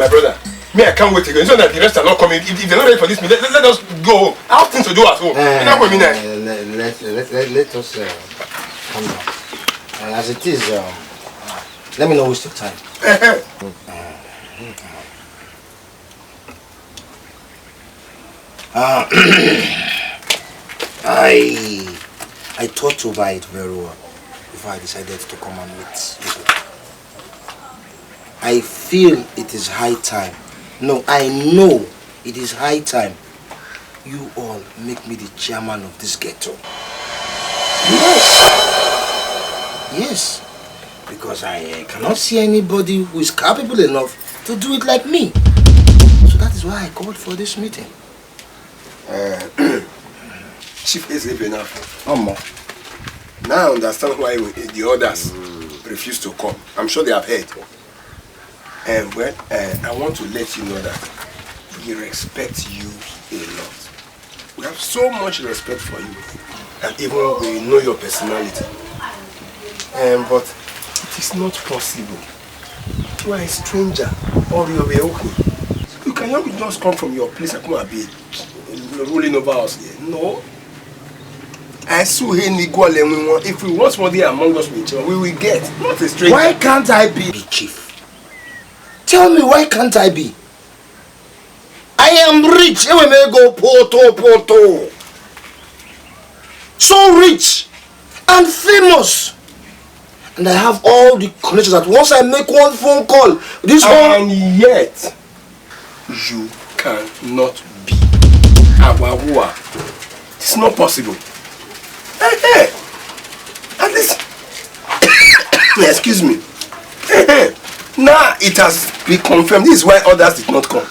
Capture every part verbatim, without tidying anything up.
Brother, me, I can't wait again. So that the rest are not coming. If, if they're not ready for this meeting, let, let, let us go home. I have things to do at home. You know what I mean? Eh? Let, let, let, let, let us uh, calm down. Uh, as it is, um, let me not waste your time. Uh, I I thought over it very well before I decided to come and meet you. I feel it is high time. No, I know it is high time you all make me the chairman of this ghetto. Yes. Yes. Because I uh, cannot see anybody who is capable enough to do it like me. So that is why I called for this meeting. Chief Ezebe now. Omo. Now I understand why we, the others refuse to come. I'm sure they have heard. Um, well, uh, I want to let you know that we respect you a lot. We have so much respect for you, and even we know your personality. Um, but it is not possible. You are a stranger, or you are okay. You cannot just come from your place and come and be rolling over us here. No. I sue him equal and we want. If we want somebody among us, we will get, not a stranger. Why can't I be the chief? Tell me, why can't I be? I am rich. Ewe me go poto poto. So rich and famous. And I have all the connections that once I make one phone call, this whole. And yet, you cannot be our wua. It's not possible. Eh, eh. At least, excuse me. Eh, eh. Now it has been confirmed. This is why others did not come.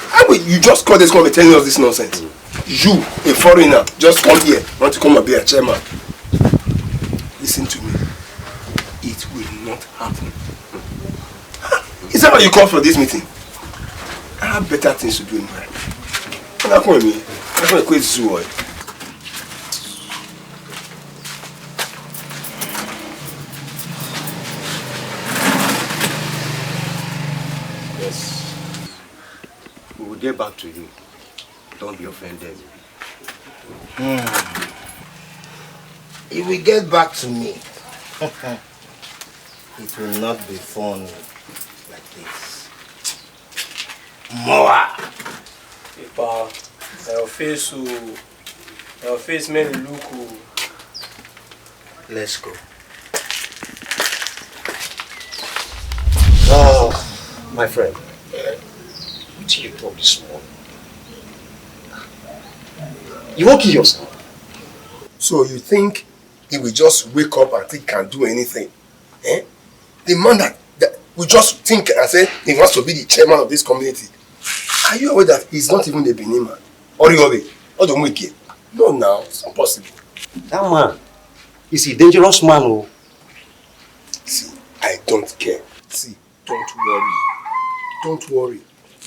How will you just call this come and telling us this nonsense? You, a foreigner, just come here, want to come and be a chairman. Listen to me. It will not happen. Is that why you called for this meeting? I have better things to do in my life. Come with me. I'm going to quit zoo. Yes. We will get back to you. Don't be offended. Hmm. He will get back to me. It will not be fun like this. More. Ipa, your face, oh, your face make me look, oh. Let's go. Oh, my friend, what did you talk this morning? You won't kill yourself. So you think he will just wake up and think he can do anything? Eh? The man that, that we just think and say he wants to be the chairman of this community. Are you aware that he's not even a Benin man? Or you aware? Or the wicked? No, now it's not possible. That man is a dangerous man. Oh. See, I don't care. See, don't worry. Don't worry.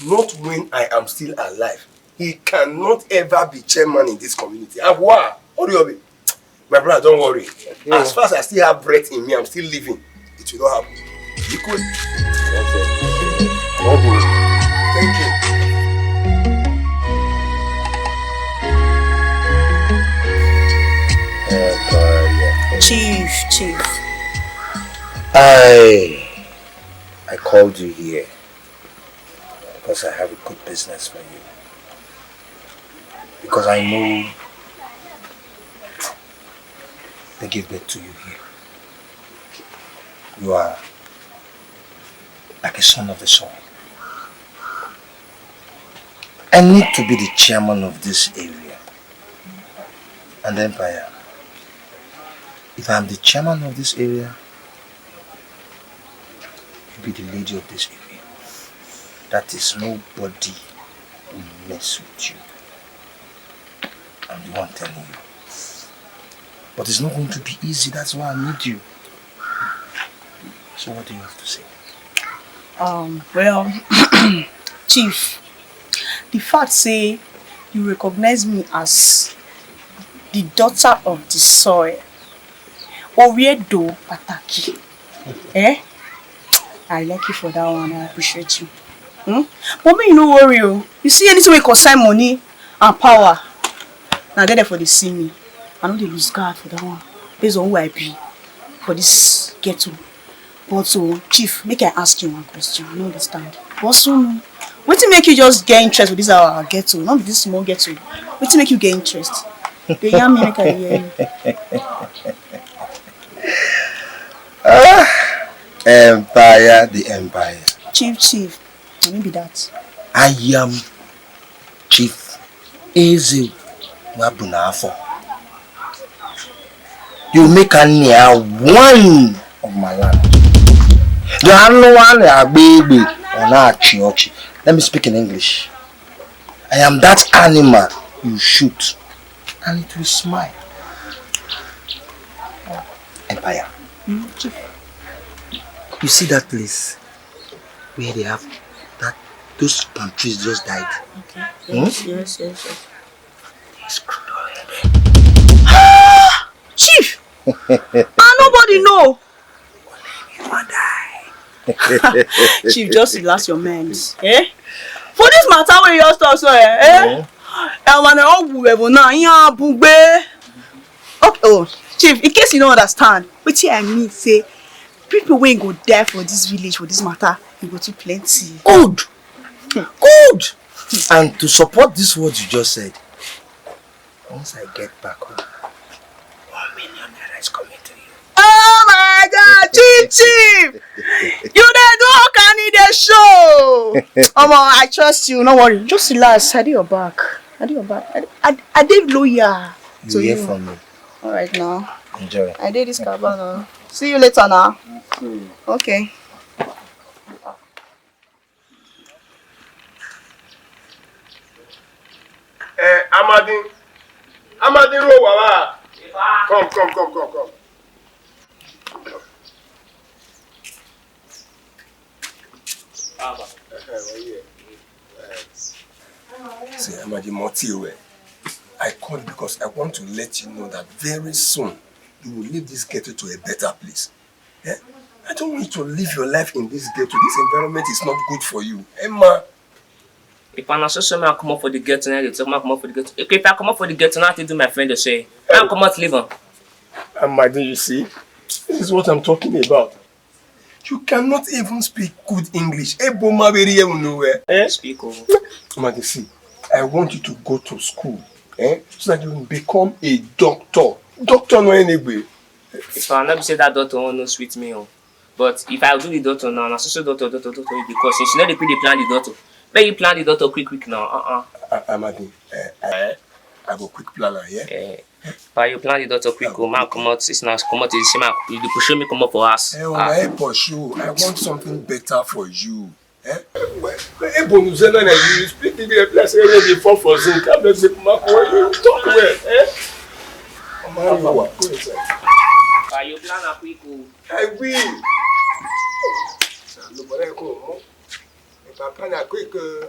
Not when I am still alive. He cannot ever be chairman in this community. Ahua! Oriobi! My brother, don't worry. As far as I still have breath in me, I'm still living. It will not happen. You could. Thank you. Chief, chief. I I called you here because I have a good business for you. Because I know they give birth to you here. You are like a son of the soil. I need to be the chairman of this area. And then, Paya, if I'm the chairman of this area, you be the lady of this area. That is, nobody will mess with you. I'm the one telling you. But it's not going to be easy. That's why I need you. So what do you have to say? Um, well, Chief, the fact say you recognize me as the daughter of the soil, Oriedo Pataki, eh? I like you for that one. I appreciate you. Hmm? But me, you no worry o. You see anything wey concern money and power, na there for dey see me. I no dey lose guard for that one, based on who I be for this ghetto. But o, Chief, make I ask you one question. I no understand. But so, wetin make you just get interest with this our ghetto? Not be this small ghetto. Wetin make you get interest? Dey yarn me, make I dey hear you. Empire, the empire. Chief, Chief, na me be that. I am Chief Eze Nwabunafo. You make a near one of my land. The other one, a baby, or not chiochi. Let me speak in English. I am that animal you shoot, and it will smile. Empire. You see that place where they have that those palm trees just died? Okay. Hmm? Yes, yes, yes, yes. It's crude already. Chief, and nobody know. You wan die. Chief, just relax your mind. Eh? For this matter wey you just talk so, eh? Eh? Ẹ̀wọ̀n ni wọ́n wù ẹ̀wọ̀n náà, yín á bùgbé. Okay, oh, Chief, in case you no understand, wetin I mean say, people wey go die for this village for this matter, e go too plenty. Good. Good. And to support this word you just said, once I get back home, one million naira is coming to you. Oh my God, Chief, Chief! You dey do Okani dey show! Omo, I trust you, no worry. Just relax, I dey your back. I dey your back. I, I, I dey loyal You to hear you. From me. All right now. Enjoy. I dey this cabana. See you later now. Okay. Eh, Amadi. Amadi ro wawa. Come, come, come, come, come. Eh, eh, well, yeah. Eh. See, Amadi Motiwe, I called because I want to let you know that very soon you will leave this ghetto to a better place. Eh? I don't want you to live your life in this ghetto. This environment is not good for you. Emma. If I na so so, make I comot for the ghetto, now they talk, make I comot for the ghetto. If, if I comot for the ghetto, now they do my friend dey say, make I comot, leave am. Amadi, you see, this is what I'm talking about. You cannot even speak good English. Ebo ma very nowhere. Eh? Speak o. Amadi, see, I want you to go to school, eh? So that you will become a doctor. Doctor no anyway. If I no be say that doctor wan no sweet me o. But if I do the doctor now, na so so doctor, doctor, doctor, because since you know they put the plan the doctor. Make you plan the doctor quick, quick now. Uh-uh. Uh, Amadi, eh, I, I go quick plan am, yeah? Eh, but you plan the doctor quick, go, make I comot, it's now comot, you see, make you dey pursue me comot for house. Eh, oh, my pursue. I want something better for you. Eh? Ebo nuzena na you speak English like say you dey fall for zinc. I'm not say Marco, you talk well, eh? Amadi, go inside. But you plan am quick o. I will. Look, but I go. If I plan am quick, uh,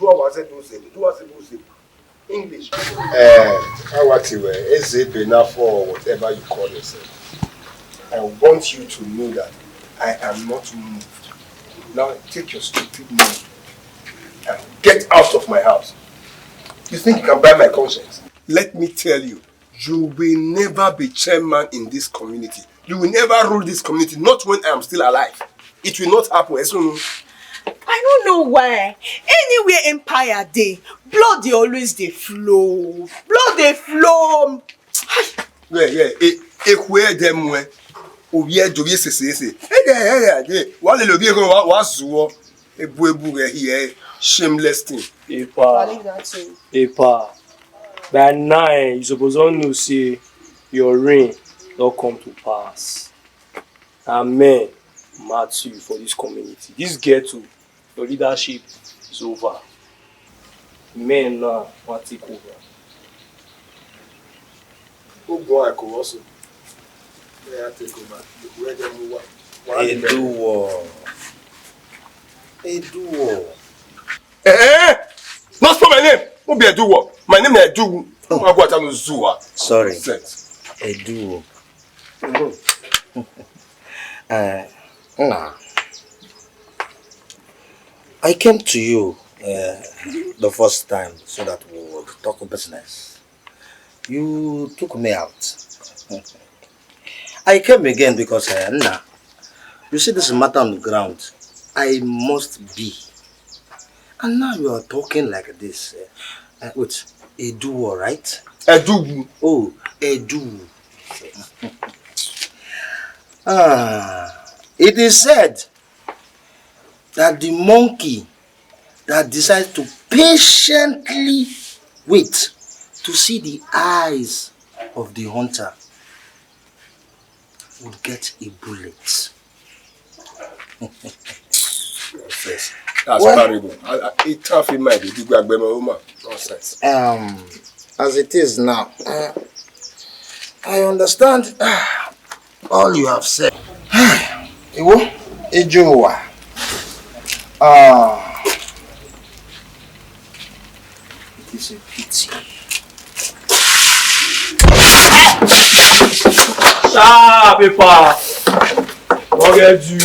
do what I do, do what I do. English. Eh, how about you, eh? Eze Benafo or whatever you call yourself. I want you to know that I am not moved. Now take your stupid money and get out of my house. You think you can buy my conscience? Let me tell you, you will never be chairman in this community. You will never rule this community, not when I am still alive. It will not happen. Eso no. I no know why. Anywhere Empire dey, blood dey always dey flow. Blood dey flow. Yeah, yeah. E, e kwe dem we. Obi e dobi sese sese. E de e de de. Wa le lobi ko wa wa zuwo. Ebu ebu re here. Shameless thing. I Epa, leave that thing. epa. By now, eh, you suppose don know say your reign don come to pass. Amen. Matthew for this community. This ghetto, your leadership is over. Men now wan take over. Who go and come also? May I take over? Where dem move? Eduwo. Eduwo. Eh, eh! No spoil my name. Who be Eduwo? My name is Eduwu. Agwata no Zuwa. Sorry. Nonsense. Eduwo. Eh, nah. I came to you uh, the first time so that we would talk business. You took me out. I came again because uh, now, you see this matter on the ground. I must be. And now you are talking like this. Uh, uh, wait, Edu, right? Edu. Oh, Edu. Ah, it is said that the monkey that decides to patiently wait to see the eyes of the hunter would get a bullet. Yes. That's well, terrible. I, I, it can't fit my baby. Nonsense. Um, as it is now, uh, I understand uh, all you have said. Iwo, Ejowa. Ah, it is a pity. Sharp paper. What get you?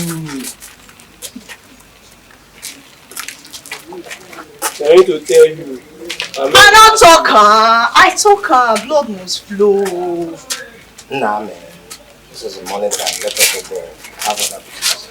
I need to tell you. I don't talk, huh? I talk, huh? Blood must flow. Nah, man. This is the morning time. Let us go there. Have another business.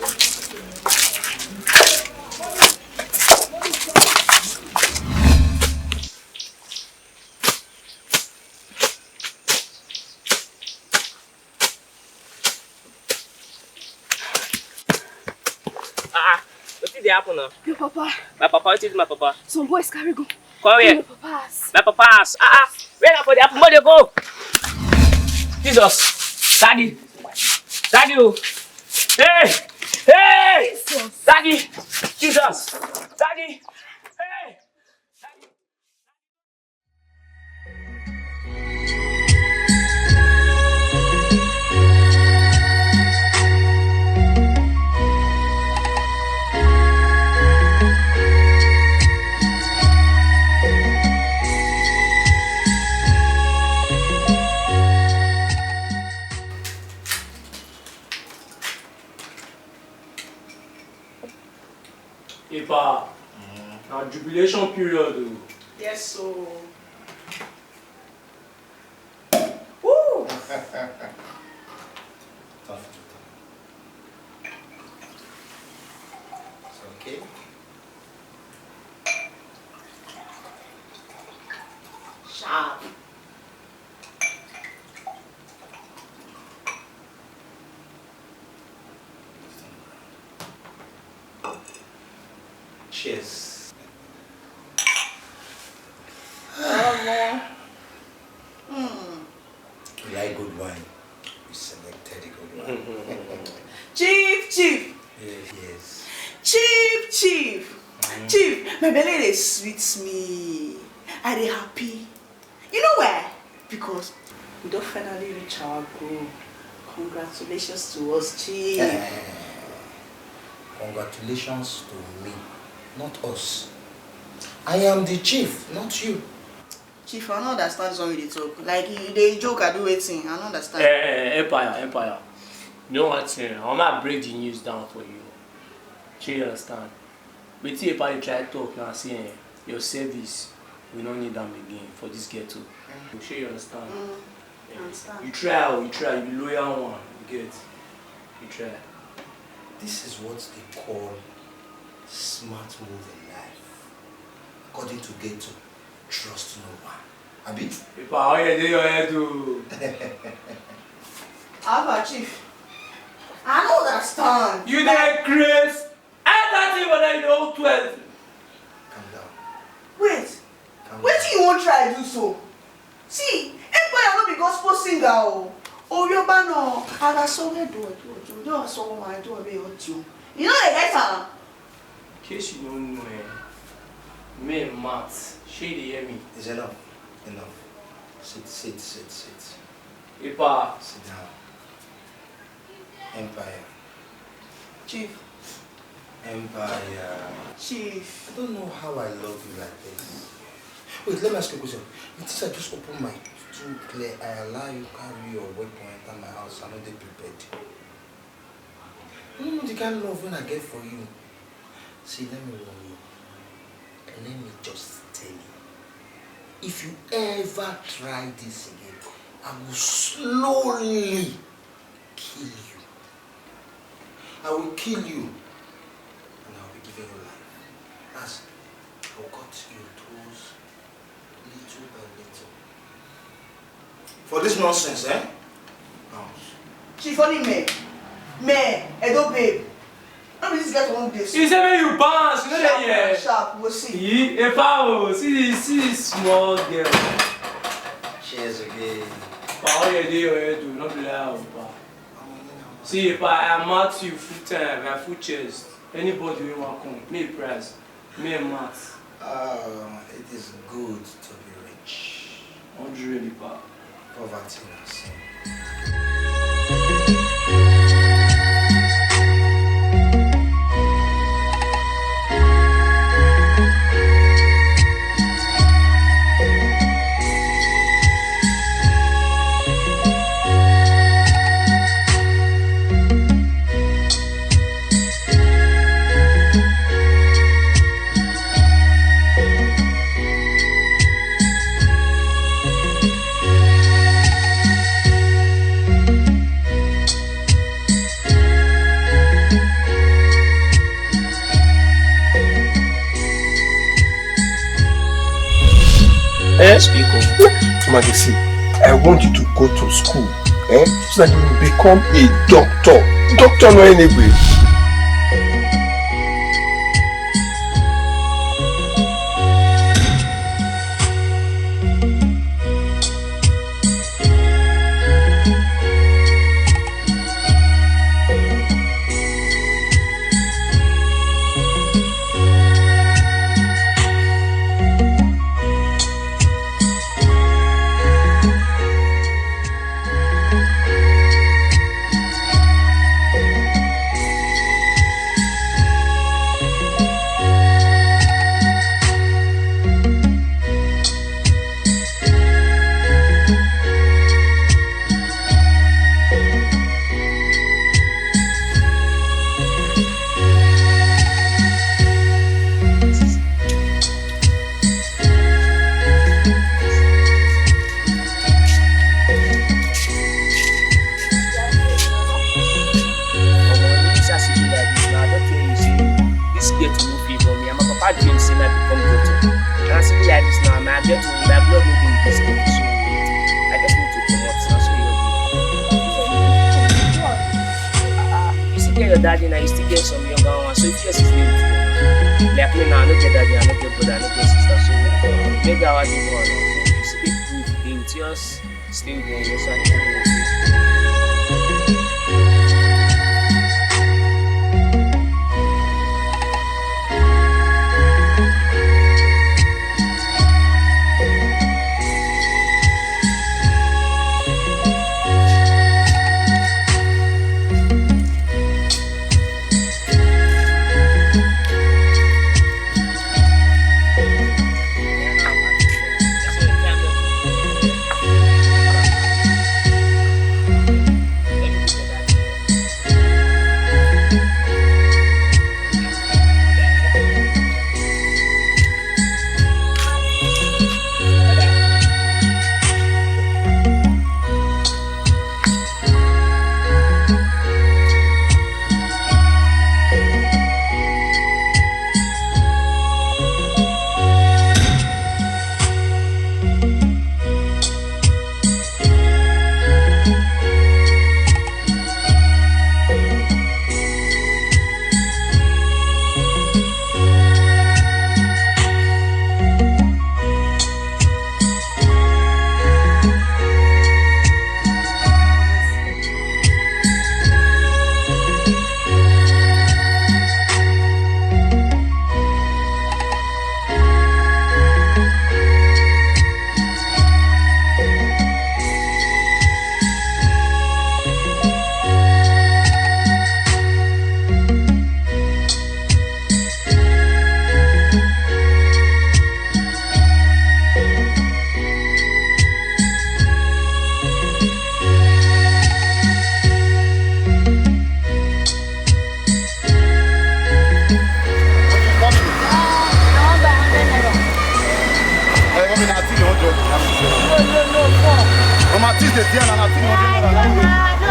Ah, ah. Wetin dey happen now? Your papa. My papa, wetin do my papa? Some boys carry go. Come here. My papa house. My papa house. Ah, ah. Where na for dey happen? Make dey go. Jesus. Daddy. Daddy o. Hey. Hey. Jesus. Daddy. Jesus. Daddy. Hey. Epa, na jubilation period o. Yes o. Woo! Tough to talk. It's okay. Sharp. Cheers. Omo. Hmm. You like good wine? You selected a good wine. Chief, chief. Yes. Yes. Chief, chief. Mm. Chief, my belly dey sweet me. I dey happy. You know why? Because we don finally reach our goal. Congratulations to us, Chief. Eh, congratulations to me, not us. I am the chief, not you. Chief, I no understand this one wey you dey talk. Like, you dey joke, I do wetin? I no understand. Eh, eh, eh, Empire, Empire. You know one thing, I wan break the news down for you. Shey you understand? Wetin Epa dey try talk na say, eh, your service, we no need am again for this ghetto. Mm. Shey you understand? Mm, eh, I understand. You try o, you try, you be loyal one, you get. You try. This is what they call smart move in life. According to ghetto, trust no one. Abi? Epa, oil dey your head o. How about chief? I no understand. You dey craze. Enter the water, you dey hold twelve. Calm down. Wait. Calm down. Wetin you wan try do so? See, Empire no be gospel singer o. Oyoba no, ara so we do do do do so ma do be o. You know dey get am. In case you no know, eh, me, Matt, shey you dey hear me? It's enough. Enough. Sit, sit, sit, sit. Epa. Sit down. Empire. Chief. Empire. Chief. I don't know how I love you like this. Wait, let me ask you a question. You think I just open my two clear eye, allow you carry your weapon enter my house? I no dey prepared. You no know the kind of love wey I get for you. See, let me warn you. Let me just tell you. If you ever try this again, I will slowly kill you. I will kill you and I will be giving you life. As I will cut your toes little by little. For this nonsense, eh? Now. Chief, only me. Me, Edo babe. No be this get one day. He say make you bounce, you know that, yeah. Sharp, we'll see. He, if I will see, see this small girl. Cheers again. Pa, all you do, you do, not be like, pa. See, if I am at you full time, I full chest. Anybody wey wan come, me price, me mad. Ah, it is good to be rich. Hundred riba. Poverty na sin. Eh? Speak o. Magisi, I want you to go to school, eh? So that you will become a doctor. Doctor no anyway. Omo, you see as e be like this now, I don tell you say this girl to no favour me, and my papa dream say make I become doctor. And as e be like this now, my girl to my blood no dey with this girl, so I just need to comot. Na so e be. Ah, ah, you still get your daddy now, you still get some younger ones, so if yours is late, like me now, I no get daddy, I no get brother, I no get sister, so make that one dey go on. So if you still dey prove, dey with yours. Still going, yes, I need to go.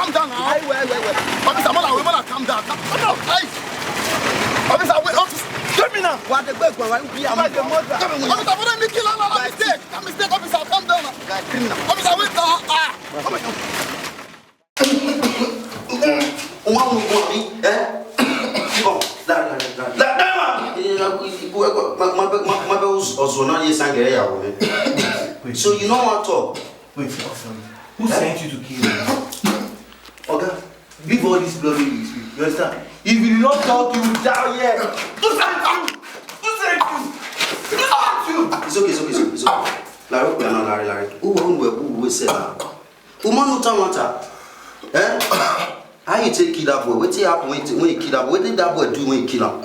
calm down now. Ayi, wait, wait, wait. Officer, mother, wait, mother, calm down. Calm, calm down. Ayi. Officer, wait, officer. Give me now. Wa de gbe gbon wa bi a. Officer, mother, make kill na mistake. Na mistake, officer, calm down now. You are criminal. Officer, wait, ah, ah. Come on. O ma mu gun abi, eh? Come, la, la, la, la, la, ma. Eh, ibu eko, ma, ma, ma, ma be us, us na ye sangere ya wo me. Wait. So you know what talk? Wait, officer. Who sent you to kill me? Oga, leave all this bloody with me. You understand? If you don't talk, you will die here. Who sent you? Who sent you? Who sent you? It's okay, it's okay, it's okay, it's okay. Larry, no, Larry, Larry. Who, who, who, who, who said that? Woman no turn matter. Eh? How you take kill that boy? Wetin happen when you, when you kill that boy? Wetin that boy do when you kill am?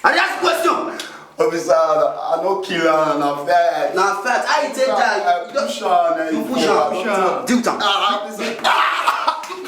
I dey ask question. Officer, I no kill am, na fight. Na fight. How you take die? I push am, you push am. Push am. Duke am. Ah, officer.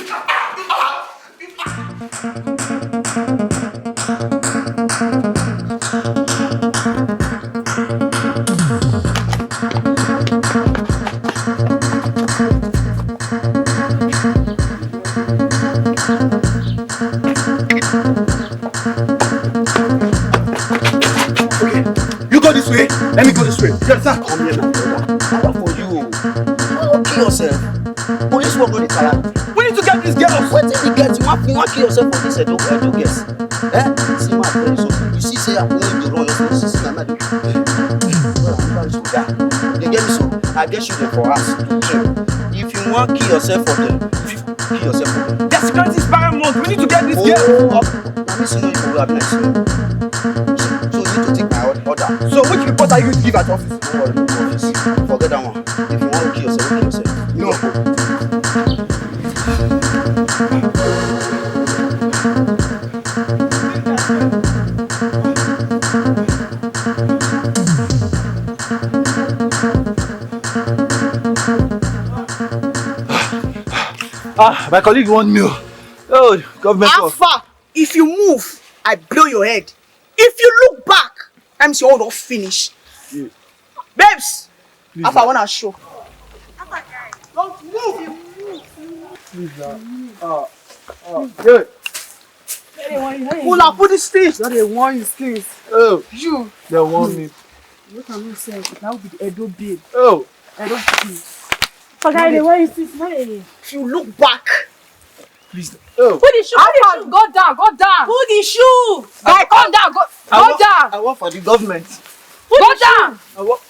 Okay, you go this way, let me go this way. Yes, sir. Come here, my brother. I work for you. You wan kill yourself? Police work no dey tire. We need to get these girls. Wetin we get? You wan, you wan kill yourself for this Edo, Edo girls? Eh? See, my friend, so you see say I no dey run, you see, see, na my, well, I never reach to that. You get me? So I get children for house. If you wan kill yourself for them, if you Kill yourself. The security is paramount. We need to get this girl. Oh, na me senior you go have nice. So you need to take my order. So which report are you going to give at office? No worry, no worry. Forget that one. If you want to kill yourself, kill yourself. No. Ah, my colleague warned me. Oh, government. How far? If you move, I blow your head. If you look back, I'm sure don't finish. Babes, please, I wanna show. Don't move. Please, uh, uh, uh, yeah. Pull up, put this thing. That they want you, please. Oh, you. They want me. What can you say? Now be the Edo babe. Oh. Edo babe. Forget the way you see. If you look back, please. Oh. Put the shoe. Put the shoe. Go down. Go down. Put the shoe. Guy, come down. Go, go down. I work for the government. Go down. I work.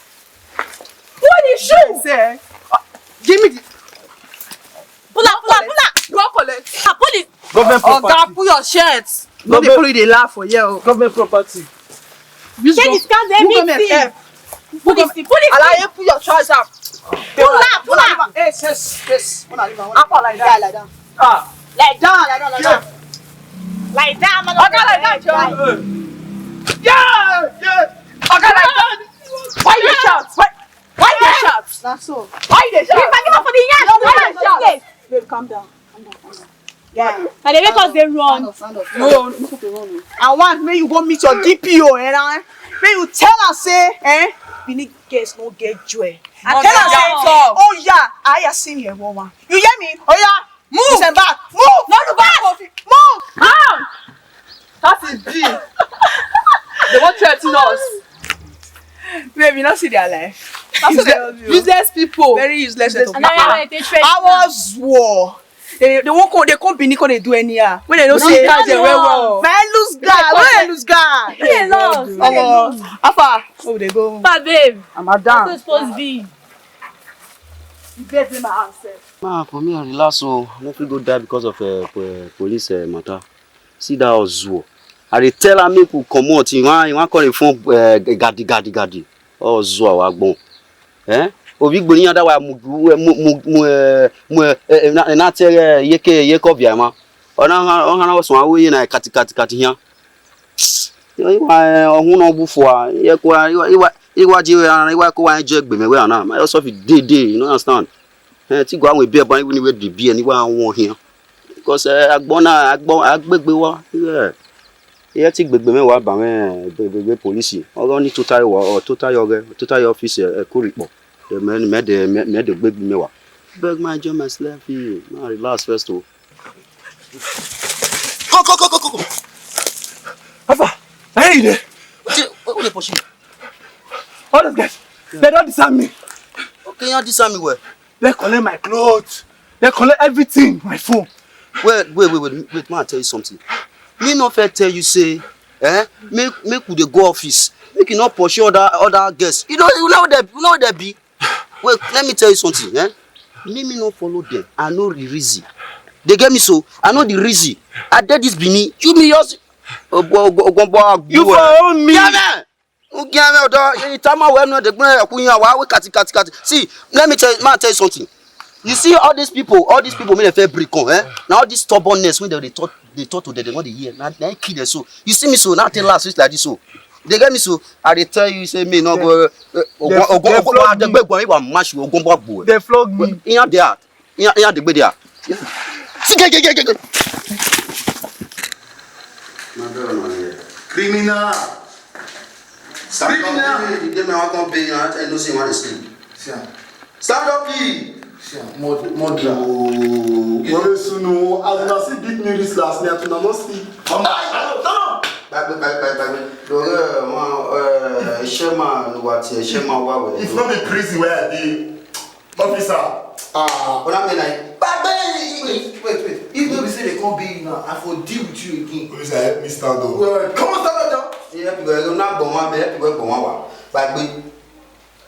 Put the shoe. Say, uh, give me the. Pull up, pull up, pull up. Go collect. Ah, pull it. Government property. Oga, pull your shirt. No dey pull it, dey laugh for here o. Government property. Take the scarf, everything. Put it, put it. Alaye, put your trouser. Pull up, pull up. Yes, yes, yes. Una leave am, una leave am. Up like that. Yeah, like that. Ah. Like down, like down, like that. Like that, man. Oga, like that, John. Yeah, yeah. Oga, like that. Why you dey shout? Why, why you dey shout? Na so. Why you dey shout? Give am for the yam. Why you dey shout? Babe, calm down. Calm down, calm down. Yeah. Na dey make us dey run. Stand up, stand up, stand up. No, no, no, no. I want make you go meet your D P O, eh, now, eh? Make you tell her say, eh, Benin girls no get joy. I tell her say, oh yeah, I see you, woman. You hear me? Oh yeah, move. Stand back. Move. No, no, back. Move. Come. That is big. They wan threaten us. Babe, you no see their life. That's what they love you. Useless people. Very useless people. And now they threaten us. I was war. They, they won't come, they come Benin, come dey do anyhow. When they don't see how they wear well. Man, lose guard. When they lose guard. They lost. Omo, how far? Oh, they go. Far, babe. I'm a down. That's supposed to be. You get in my house, sir. Ma, for me, I relax, so I no fit go die because of, uh, po-, police, uh, matter. See that Ozuo. I dey tell am make we comot. He wan, he wan call the phone, uh, gadi, gadi, gadi. Ozuo, our gbon. Eh? Obi gboni yada wa mu, mu, mu, mu, eh, mu, eh, eh, na, na te, eh, yeke, yeke obia ma. Ona, ona, ona, wasu awo ye na kati, kati, kati hiya. Iwa, eh, ohun na bu fo a. Ye ko a, iwa, iwa, iwa ji we a, iwa ko wa je gbe me we a na. Ma yourself dey dey, you know, understand? Eh, ti go awon ebi e ba, even we dey bi e ni wa won hiya. Because, eh, agbon na, agbon, agbegbe wa. Yeah. Iye ti gbegbe me wa ba me, gbegbe police. Ogo ni total wa, o total yo ge, total office, eh, Kuripo. Eh, me, me de, me, me de gbegbe me wa. Beg my join my slave fee. Ma relax first o. Go, go, go, go, go, go. How far? Hey, there. What you, what, what you pursue? All those guys, they don't disarm me. Okay, you disarm me well. They collect my clothes. They collect everything, my phone. Wait, wait, wait, wait, wait, ma tell you something. Me no fit tell you say, eh, make, make we dey go office. Make you no pursue other, other guests. You know, you know they, you know they be. Wait, let me tell you something, eh? Me, me no follow them. I know the reason. They get me so. I know the reason. I did this Benin. You me yours. Ogo, ogo, ogo, ogo, you for own me. Yeah, man. Ugiame odo, itama we no dey gbon ya kunya wa we kati, kati, kati. See, let me tell, ma tell you something. You see all these people, all these people make dem fair break come, eh? Now all this stubbornness when they, they talk, they talk to them, they no dey hear. Now they kill them so. You see me so, now tell us like this so. They get me so. I dey tell you say me no go, eh, ogo, ogo, ogo, wa dey gbegbo, wa mash you, ogo, gbogbo. They flog me. Iyan dey out. Iyan, iyan dey gbe there. See, get, get, get, get, get. My brother, my, yeah. Criminal. Stand up, criminal. You get me, I come pay you, I tell you, no say you want to sleep. Stand up, please. Mod, mod. Oh. Very soon, oh, as una see beat me this last night, una no sleep. Come on, come on. Back, back, back, back, back. Don't, uh, man, uh, share man, what, uh, share man, what, what. If not be prison where I dey, Officer. Ah, but I mean, like, but, but, wait, wait, wait. If no be say they come be now, I for deal with you again. Officer, help me stand up. Well, come on, stand up, John. Yeah, help you, well, not go one, help you, well, go one, one. But we,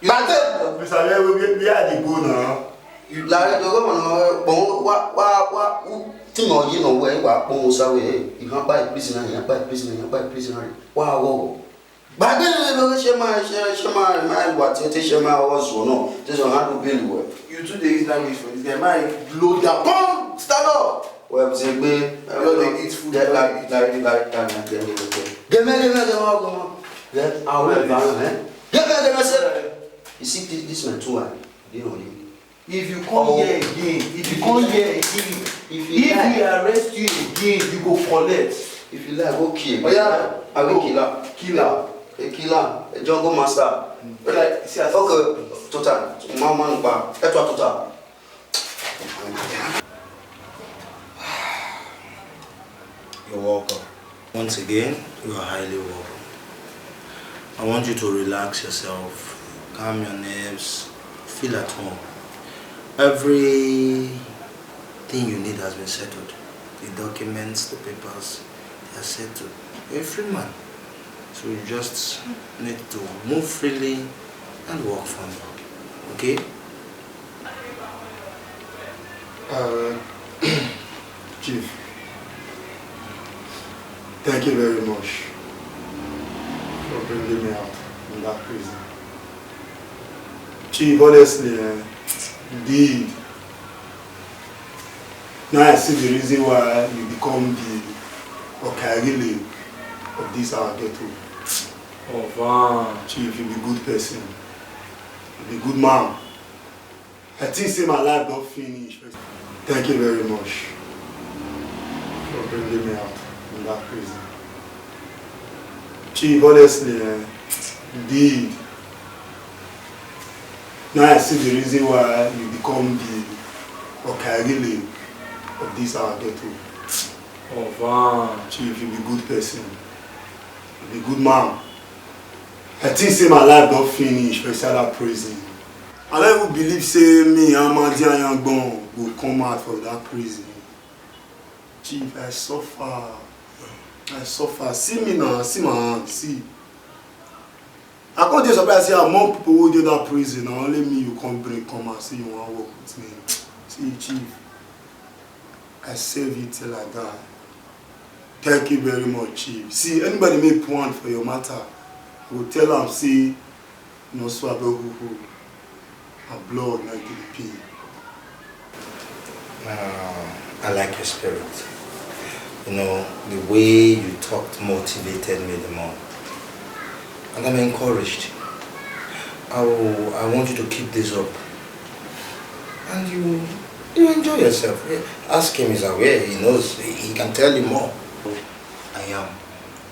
you But, uh, Officer, where, where, where, where I dey go now? Like, you go on, uh, bon, wa, wa, wa, u-, thing or you know where, wa, bon, sa we, eh, you can't buy prisoner, you can't buy prisoner, you can't buy prisoner. Wa, wa, wa. But then, you know, share my, share, share my, my, what, you take share my house, or no? This one, how to build well. You two days now, wait for this guy. My blow down. Come, stand up. Well, say, gbe, you dey eat food, get you like, dey eat like, food. Like, like, like, like, get me, get me, get me, get me. Then I will buy, eh? Get me, get me, sir. You see, this, this my two eye. They only. If you come here again, if you come here again, if you like, we arrest you again, you go collect. If you like, go kill. Oh, yeah. I will kill her. Kill her. A killer, a jungle master. Mm. Like, see, I okay, total. Mama, mama, eto total. You're welcome. Once again, you are highly welcome. I want you to relax yourself, calm your nerves, feel at home. Everything you need has been settled. The documents, the papers, they are settled. You're a free man. So you just need to move freely and work for me. Okay? Uh, Chief, thank you very much for bringing me out from that prison. Chief, honestly, eh, indeed, now I see the reason why you become the Okarile of this our ghetto. Chief, you be good person. You be good man. I think say my life don finish. Thank you very much for bringing me out from that prison. Chief, honestly, eh, indeed, now I see the reason why you become the Okarile of this our ghetto. Chief, you be good person. You be good man. I think say my life don finish for inside that prison. I no even believe say me, Amadi Ayangbon, go come out for that prison. Chief, I suffer. I suffer. See me now, see my hand, see. I come dey surprise say among people wey dey that prison, na only me you come bring come out say you wan work with me. See, Chief, I serve you till I die. Thank you very much, Chief. See, anybody make put hand for your matter, go tell am say no swallow who who. A blood na dey pay. Uh, I like your spirit. You know, the way you talked motivated me the more. And I'm encouraged. I, will, I want you to keep this up. And you, you enjoy yourself. Yeah, ask him, he's aware, he knows, he, he can tell you more. I am.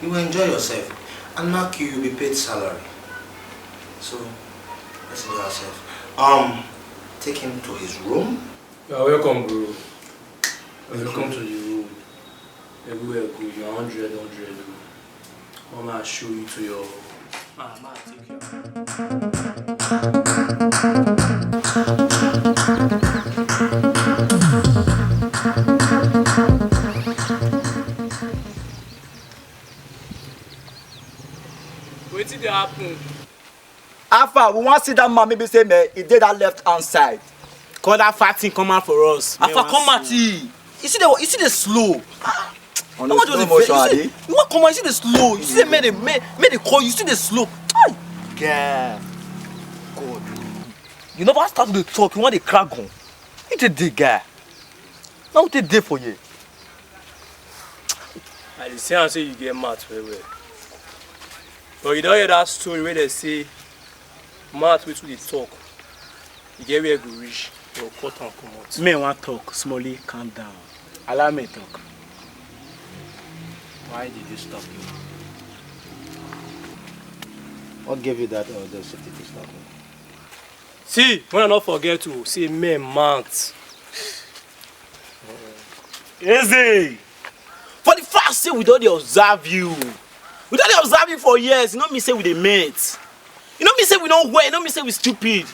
You enjoy yourself. And mark you, you'll be paid salary. So, let's enjoy ourselves. Um, take him to his room. You are welcome, bro. Welcome to the room. Everywhere good, you are hundred, hundred, bro. Mama show you to your, ah, ma take care. Wetin dey happen? How far? We wan see that man, maybe say, man, e dey that left hand side. Call that fat thing come out for us. How far? Come out, he. You see the, you see the slow. On the slow motion, abi? You wan come out, you see the slow. You see the, make the, make, make the call, you see the slow. Ay! Girl. God. You never start to dey talk, you wan dey crack gun. You dey dey guy. Now we take dey for here. I dey see am say you get mouth well well. But you don hear that story wey dem say mouth wey too dey talk, e get where e go reach, dem go cut am comot. Me wan talk, Smolly, calm down. Allow me talk. Why did you stop me? What gave you that audacity to stop me? See, make una no forget o, say men mount. Eze! For the fact say we don dey observe you, we don dey observe you for years, e no mean say we dey mate. E no mean say we no well, e no mean say we stupid.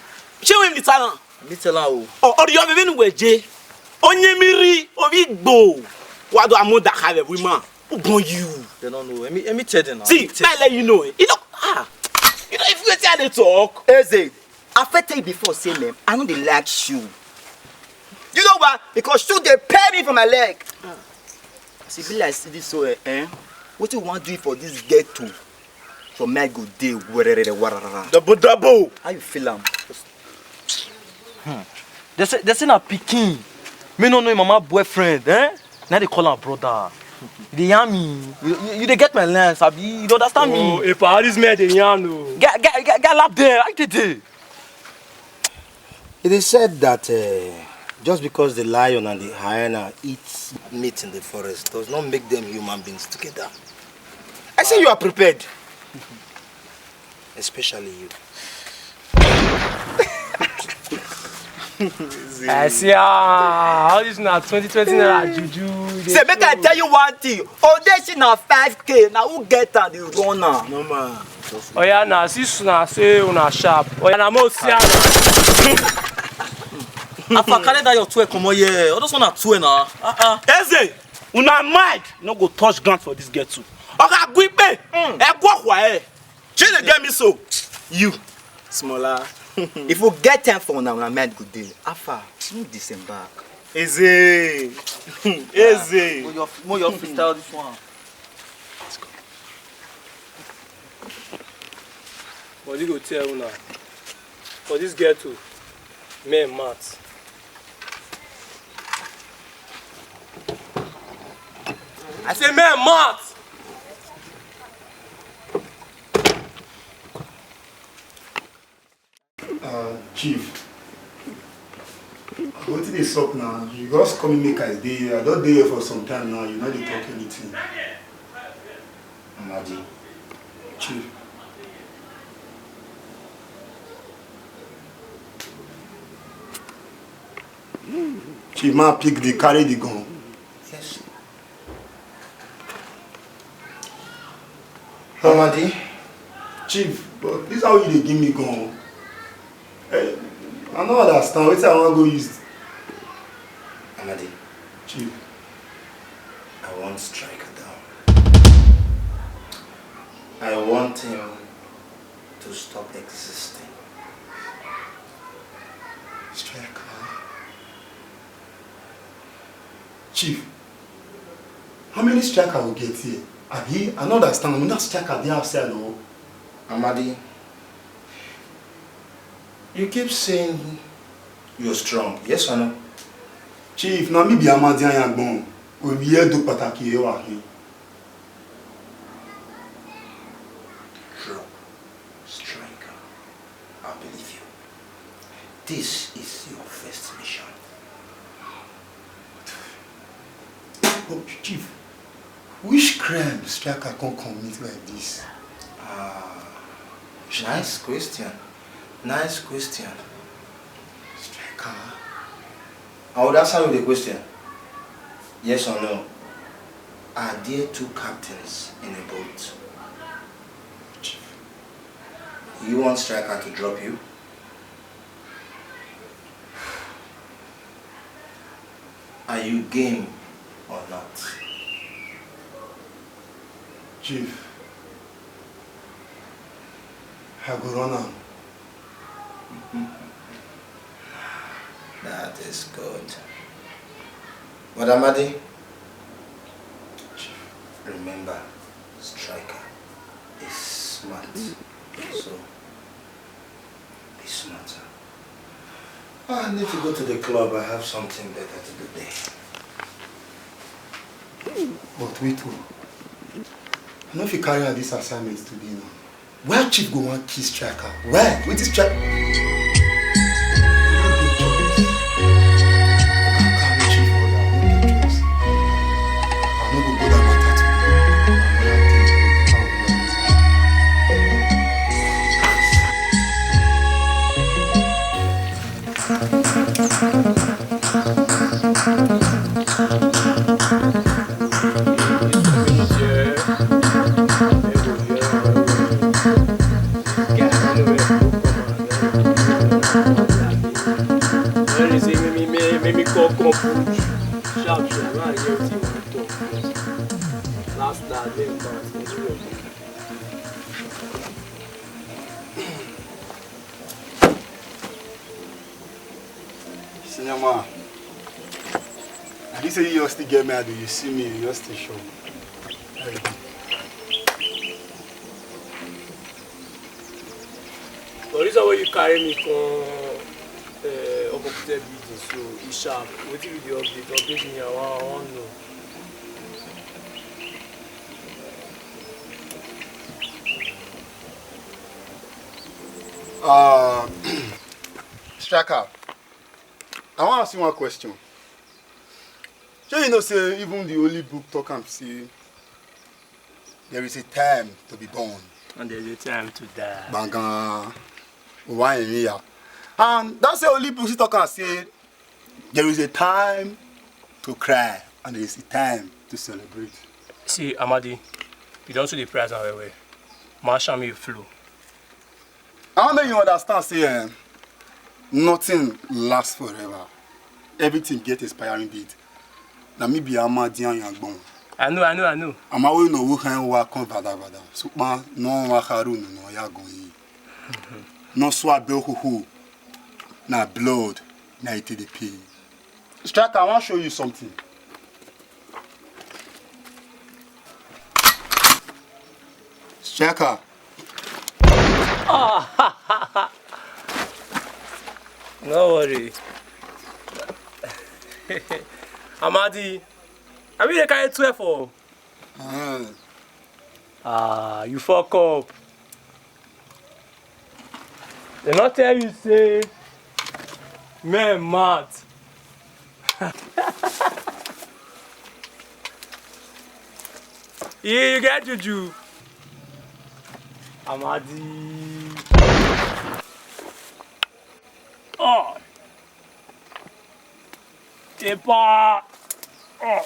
Shey we be talent? Mi tell am o. Ọ, ọ, you have been weje. Onye miri, obi gbo. Wado amu dakale, we man. Who born you? They don't know. Let me, let me tell them now. See, let me tell I let you know, eh. You know, ah, you know, if you wetin I dey talk. Eze, I fit tell you before, say, man, I no dey like you. You know why? Because shoe dey pay me for my leg. As e be like say this so, eh, eh? Wetin we wan do for this ghetto? For my go dey werere wararara. Double, double. How you feel am? Hmm. They say, they say na pikin. Me no know him mama boyfriend, eh? Now they call am brother. You dey yarn me. You, you, you dey get my lines, abi? You dey understand me? Oh, if I this man dey yarn o. Get, get, get, get lap there. How you dey dey? It is said that, uh, just because the lion and the hyena eat meat in the forest does not make them human beings together. I say you are prepared. Especially you. I see, ah, all this na twenty twenty naira juju. Say, make I tell you one thing. Odeshi na five K. Na who get am dey run am? No man. Oya na, see una say una sharp. Oya na mo see am. Afa, carry that your twelve comot here. All those one na twelve na. Ah, ah. Eze, una mind no go touch ground for this ghetto. Oga Gwipe, e go kwa e. Shey dey get me so? You. Smaller. If we get time for una, una mind go dey. Afa, no disembark. Eze. Eze. Mo your, mo your freestyle this one. Body go tell una. For this ghetto, men mad. I say men mad. Uh, Chief, wetin dey sup now? You just come make I dey here. I don dey here for some time now. You no dey talk anything. Amadi. Chief. Chief, man pick the, carry the gun. Yes. Amadi. Chief, but this how you dey give me gun? Eh, I no understand wetin I wan go use. Amadi. Chief. I want Striker down. I want him to stop existing. Striker. Chief, how many striker we get here? Abi, I no understand. We not striker dey outside o. Amadi, you keep saying you're strong, yes or no? Chief, na me be Amadi Ayagbon. We be here do pataki here wa here. Drop Striker. I believe you. This is your first mission. But Chief, which crime Striker can commit like this? Ah, nice question. Nice question. Striker. I would answer you the question. Yes or no? Are there two captains in a boat? Chief. You want Striker to drop you? Are you game or not? Chief, I go run am. That is good. But Amadi, remember, Striker is smart. So, be smarter. Ah, I need to go to the club. I have something better to do there. But wait o. I no fit carry out this assignment today now. Why Chief go wan kill Striker? Why? Wetin Striker? I no get choice. I can't carry Chief order. I no get choice. I no go go that matter today. Make me call, come put sharp, sharp. I hear wetin you wan talk. Last, last, make we bounce. Senior man, Say you still get me, I do. You see me, you just still show. But this one wey you carry me come uh, Okokuta building, so e sharp. Wetin be the update? Update me, I wan I wan know. Uh, Striker, I wan ask you one question. Shey you know say even the holy book talk am say there is a time to be born. And there's a time to die. Gbanga, why in here? And that's the holy book still talk am say there is a time to cry and there is a time to celebrate. See, Amadi, you don too dey price am well well. Marshal me flow. I wan make you understand say eh, nothing lasts forever. Everything get expiring date. Na me be Amadi Ayangbon. I know, I know, I know. Amawe no wo kan wa kan vada vada. Supa no wa haru no no ya go yi. No so abe huhu. Na blood na it dey pay. Striker, I wan show you something. Striker. No worry. Amadi, I mean they carry twelve for. Ah, you fuck up. They not tell you say men mad. Yeah, you get juju. Amadi. Oh. Tepa. Oh.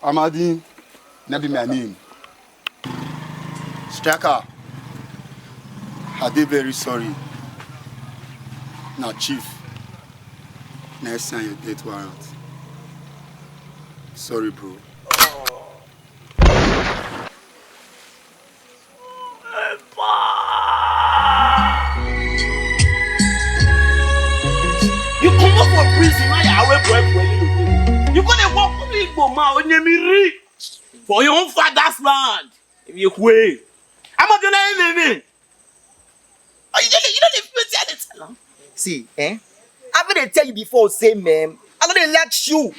Amadi, na be my name. Striker, I dey very sorry. Na chief, na sign your death warrant. Sorry, bro. You comot for prison now, you away boy boy. You go dey work for Igbo man, Onyemiri, for your own father's land. If you quay, I'm not doing anything. Oh, you don't, you don't feel anything now. See, eh? I been dey tell you before, say, man, I don't dey like shoe.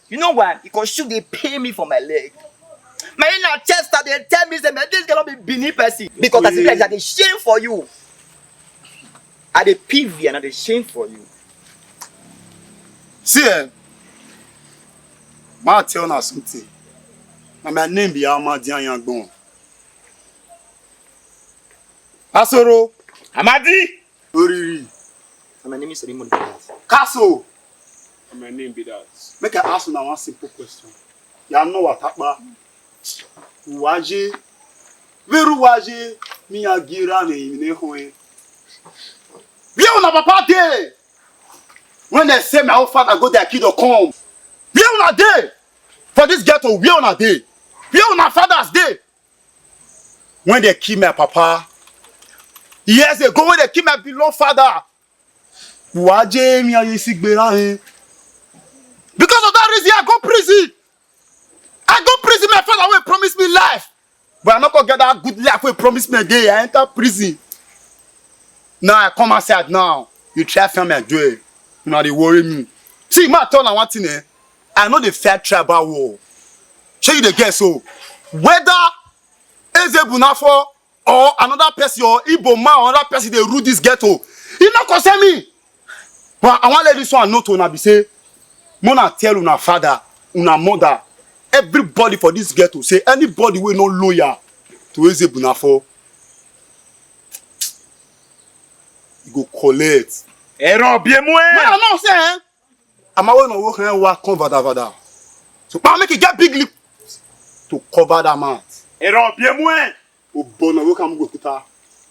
You know why? Because shoe dey pay me for my leg. My inner chest dey tell me say, man, this girl be Benin person. Because as if like I dey shame for you. I dey pity and I dey shame for you. See, eh? Ma tell una something. Na my name be Amadi Ayangbon. Asoro. Amadi. Oriri. And my name is Orimo Nicholas. Castle. And my name be that. Make I ask una one simple question. Ya no watapa. Waje. Veru waje. Mi agira ne imine hoe. Where una papa dey? When they say my own father go there, kid come. Where una dey? For this ghetto, where una dey? Where una fathers dey? When they kill my papa, years ago when they kill my beloved father, waje mi aye si gbera eh. Because of that reason, I go prison. I go prison. My father will promise me life, but I not gonna get that good life. Will promise me a day. I enter prison. Now I come outside now. You try find my joy. Now they worry me. See, my turn. I want in eh. I know the fair tribal war. Show you the guess so. Whether Eze Bunafo or another person or Igbo man or another person dey rule this ghetto, e no concern me. But I wan let this one know to una be say, make una tell una father, una mother, everybody for this ghetto say anybody wey no loyal to Eze Bunafo, e go collect. Ẹ̀rọ ọ̀bí emu ẹ̀. Make I know say eh, Amawe no wo kan wa kan vada vada. So pa make e get big lip to cover that mouth. Ẹ̀rọ ọ̀bí emu ẹ̀. Obo no wo kan go kuta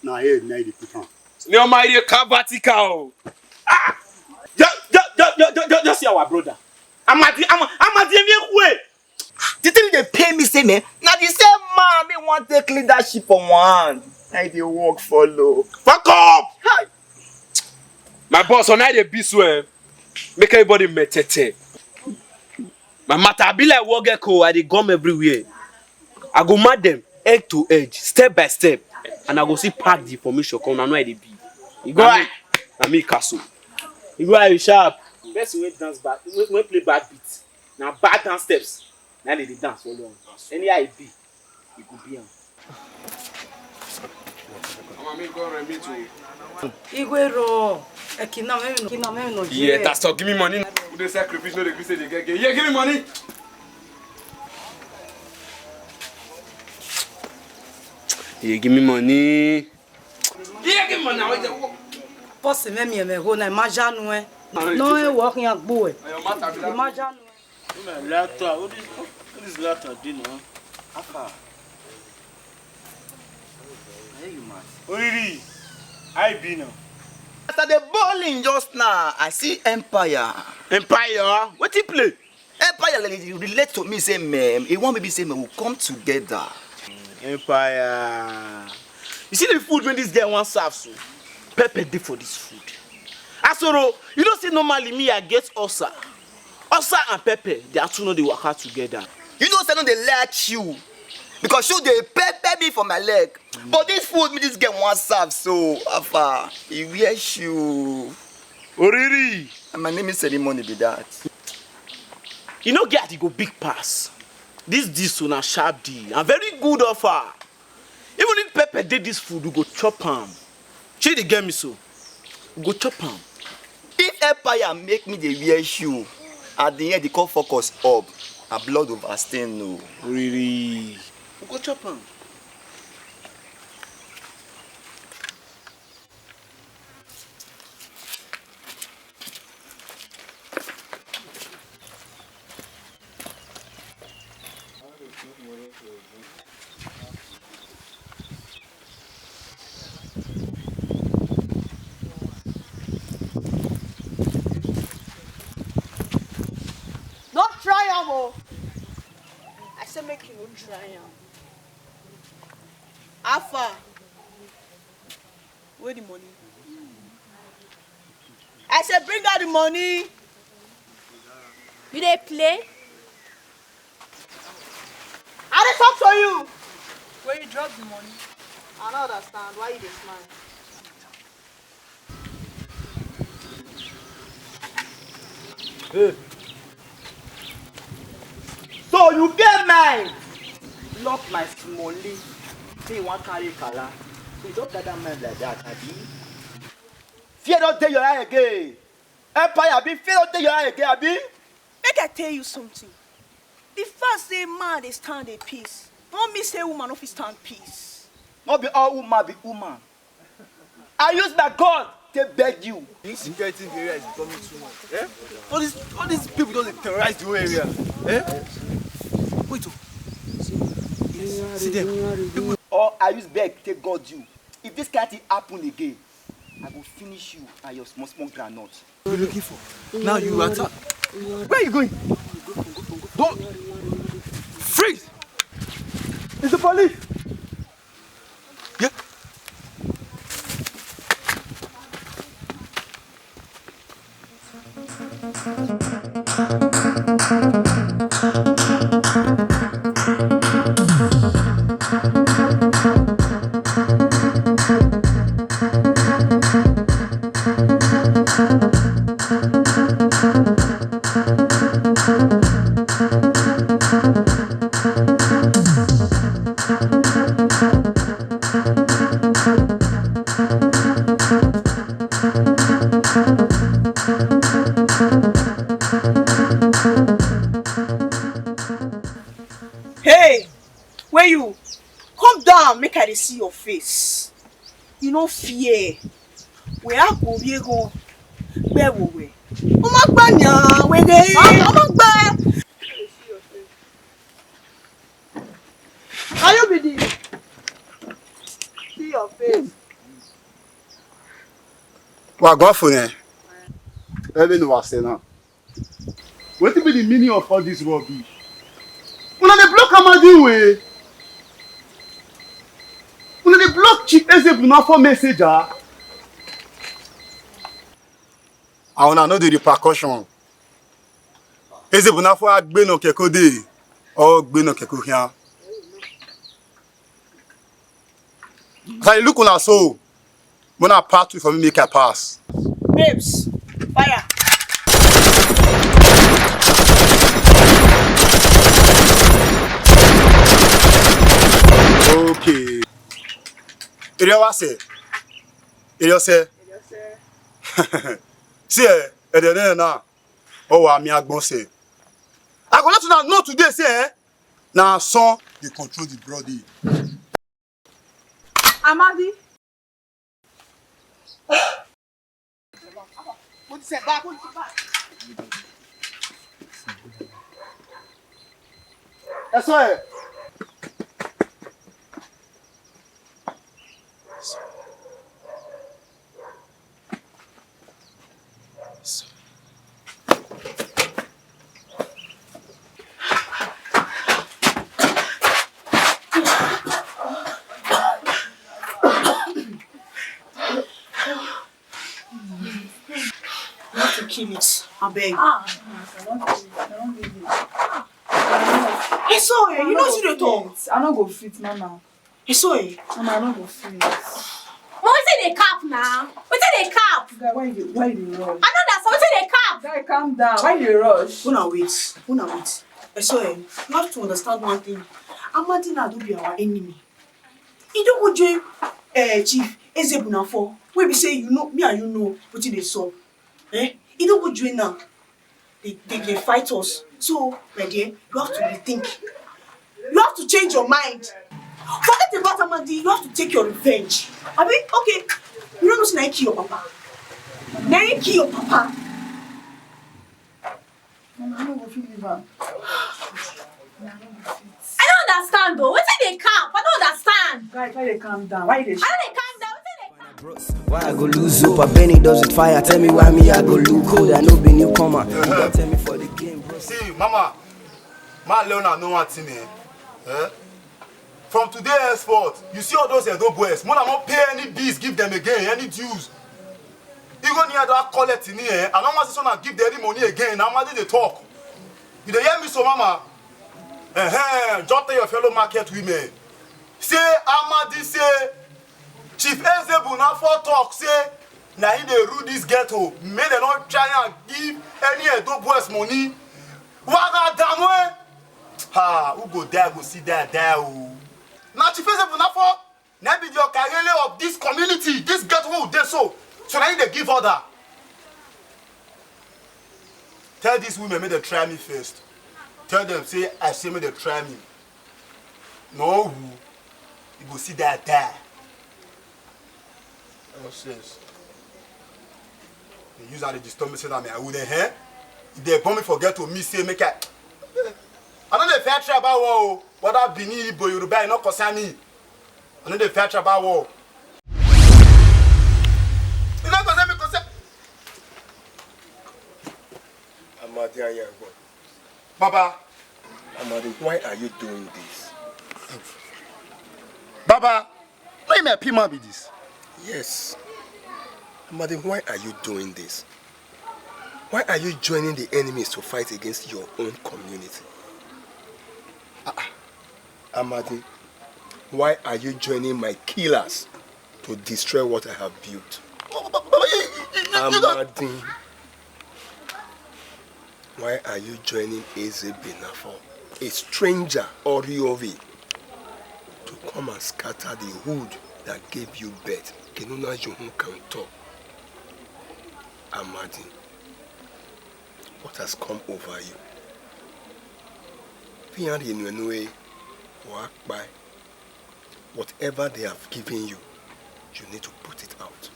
na head na dey put am. Ni o ma ire ka vertical o. Ah! Just, just, just, just, just, just see our brother. Amadi, Ama-, Amadi emi ekwe. The thing dey pain me say, man, na the same man me wan take leadership for one hand. Na e dey work follow. Fuck up! Hi. My boss, on I dey be so eh. Make everybody metete. My matter, I be like war gecko, I dey gum everywhere. I go mad them, edge to edge, step by step, and I go see pack the information come. I know I dey be. You go, na me, na me castle. You go, you sharp. Person wey dance bad, wey, wey play bad beat, na bad dance steps. Na dey dey dance all along. Anyhow e be, e go be am. Igwe ro, e kina me no, kina me no. Yeah, that's all. Give me money. Who dey sell crayfish no dey gree say dey get gain. Yeah, give me money. Yeah, give me money. Yeah, give me money. Boss me me me ho na imagine we. No e work yan gbo e. Imagine we. Una latter, all this, all this latter dey now. How far? Are you mad? Oriri, I be now. As I dey bowling just now, I see Empire. Empire? Wetin play? Empire like, e relate to me say, man, e wan make me say, man, we come together. Empire. You see the food wey this guy wan serve so? Pepper dey for this food. Asoro, you know say normally me I get ulcer. Ulcer and pepper, their two no dey waka together. You know say I no dey like you because you dey pepper me for my leg. But this food me this guy wan serve so, afa, e wear shoe. Oriri. And my name is ceremony be that. You know get e go big pass. This this una sharp deal and very good offer. Even if pepper dey this food, we go chop am. Shey dey get me so? We go chop am. If Empire make me dey wear shoe, at the end, they come fuck us up. Na blood over stain, no. Really? We go chop am. No try am o. I say make you no try am. How far? Where the money? I say bring out the money. You dey play? I dey talk to you. Where you drop the money? I no understand why you dey smile. Babe. So you get mind. Lock my smallie. Say you wan carry kala. So you don gather mind like that, abi? Fear don dey your eye again. Empire, abi? Fear don dey your eye again, abi? Make I tell you something. The fact say man dey stand a peace, no mean say woman no fit stand peace. No be all woman be woman. I use my God to beg you. Insecurity in the area is becoming too much. Eh? All these, all these people don dey terrorize the whole area. Eh? Wait o. Yes. See them. People. Or I use beg take God you. If this kind thing happen again, I go finish you and your small small groundnut. What are you looking for? Now you attack. Where are you going? Don't. Freeze! It's the police! Yeah. Hey, where you? Come down, make I dey see your face. You no fear. We are go, we go. Where we we? Omagba nya, we dey. Omagba. Are you be the? See your face. Wa go for ne. Ebe no wa se na. Wetin be the meaning of all this rubbish? Una dey block Amadi way. Una dey block Chief Eze Bruna for messenger. And una know the repercussion. Eze bụ n'afọ agbeno keko dey, or gbeno keko hia. As I look una so, una pass through for me, make I pass. Babes, fire. Okay. Area wa se. Area se. See, eh, at the end now. Oh, I'm here, say. I go let una know today, say, eh, na son dey control the body. Amadi. Ẹ sọ ẹ. You have to kill it, abeg. Ah, I don't kill it. I don't leave it. It's so, eh, you know what you dey talk. I no go fit, mama. It's so, eh. Mama, I no go fit. But wetin dey cap na? Wetin dey cap? Guy, why you dey, why you dey rush? I no understand wetin dey cap. Guy, calm down. Why you dey rush? Una wait, una wait. I swear, you have to understand one thing. Amadi na don be our enemy. He don go join, eh, Chief Eze Bunafo. Wey be say you know, me and you know wetin dey sup. Eh? He don go join now. They, they dey fight us. So, my dear, you have to rethink. You have to change your mind. Forget about Amadi. You have to take your revenge. Abi, okay, you no know say na him kill your papa. Na him kill your papa. Mama, I no go fit leave am. I no go fit. I don't understand though. Wetin dey cap? I don't understand. Guy, why you dey calm down? Why you dey I no dey calm down. Wetin dey cap? Why I go lose hope? I Benny does with fire. Tell me why me I go look cold. I no be newcomer. You don't tell me for the game, bro. See, mama, ma let una know one thing, eh? Eh? From today henceforth, you see all those Edo boys, make una no pay any bills give them again, any dues. Even near that collect in here, I no want to give them any money again. Amadi dey talk. You dey hear me so, mama? Eh, just tell your fellow market women. Say Amadi say Chief Eze Bunafo talk say na him dey rule this ghetto. Make dem no try and give any Edo boys money. Waga damwe. Ha, who go die go see die die o. Na Chief Eze Bunafo na be the Okarele of this community, this ghetto wey we dey so. So na him dey give order. Tell these women make dem try me first. Tell them say I say make dem try me. No who, you go see that die. Nonsense. They use how they disturb me say that me I would eh. If they born me forget to me say make I. I no dey fair tribal war o. Whether Benin, Igbo, Yoruba, e no concern me. I no dey fair tribal war. E no concern me, concern. Amadi Ayagbo. Baba. Amadi, why are you doing this? Baba, no be my pima be this. Yes. Amadi, why are you doing this? Why are you joining the enemies to fight against your own community? Ah, ah. Amadi, why are you joining my killers to destroy what I have built? Amadi, why are you joining Eze Benafo, a stranger, Oriovi, to come and scatter the hood that gave you birth? Kenuna Juhun Kanto. Amadi, what has come over you? Pian Yenue Nue, Wakpai. Whatever they have given you, you need to put it out.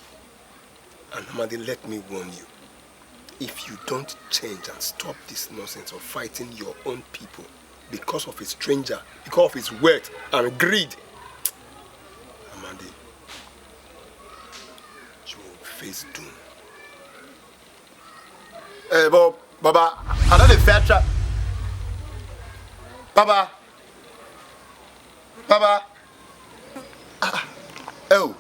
And Amadi, let me warn you. If you don't change and stop this nonsense of fighting your own people because of a stranger, because of his wealth and greed, Amadi, you will face doom. Eh, but Baba, I no dey fair tribal. Baba, Baba. Ah, ah. Oh,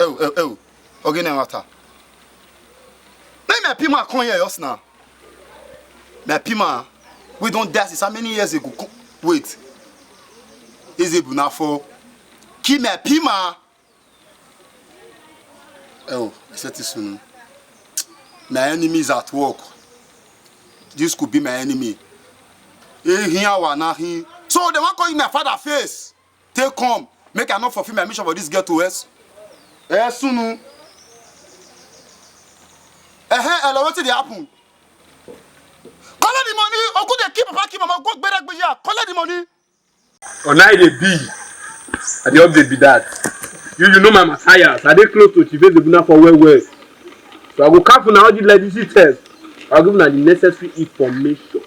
oh, oh, oh. Ogene wata. Na my pima come here just now. My pima, we don die since how many years ago? Co- Wait. Is it na for? Kill my pima. Oh, I said this soon. My enemy is at work. This could be my enemy. He here wa na he. So they wan call you my father face. Take come. Make I not fulfill my mission for this ghetto. Yes. Eh, soon. Eh, hello, wetin dey happen? Collect the money. Oku dey keep papa keep mama go gbere gbeya. Collect the money. Ona e dey be. I dey update be that. You you know my Matthias. I dey close to Chief Ezebuna for well well. So I go cap una all the legit test. I go give una the necessary information.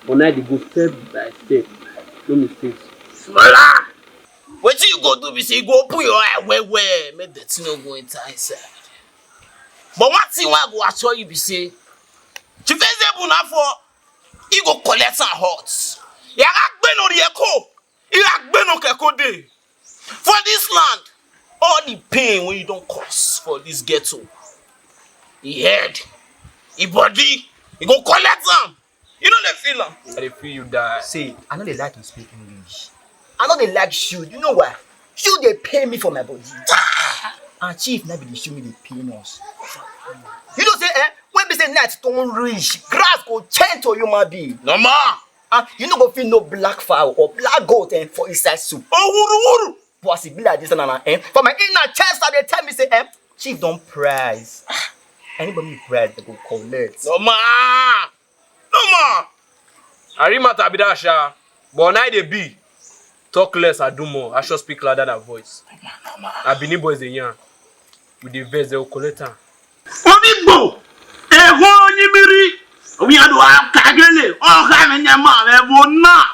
Ona e dey go step by step. No mistakes. Smola! Wetin you go do be say you go open your eye well well make the thing no go enter inside. But one thing wey I go assure you be say Chief Ezebuna for he go collect am hot. Yàrá gbénu rí ẹ̀kọ́, ìyá gbénu kẹ̀kọ́ dé. For this land, all the pain wey you don cause for this ghetto, e head, e body, e go collect am. You no dey feel am? I dey feel you die. See, I no dey like to speak English. I no dey like shoe. You know why? Shoe dey pain me for my body. And chief na be the shoe me dey pain us. You know say eh, when be say night don reach, grass go change to human being. Normal. And you no go fit know black fowl or black goat eh, for inside soup. Oh, wuru wuru. But as e be like this na eh, for my inner chest I dey tell me say eh, chief don price. Ah, anybody price dem go collect. Normal. Normal. I read matter be that sha. But now e dey be. Talk less, I do more. Action speak louder than voice. Normal. I Benin boys dey yarn. We dey vex, dem go collect am. Onígbò, ego onye mmiri, we are the one kagele, all kind of nyama, we will not.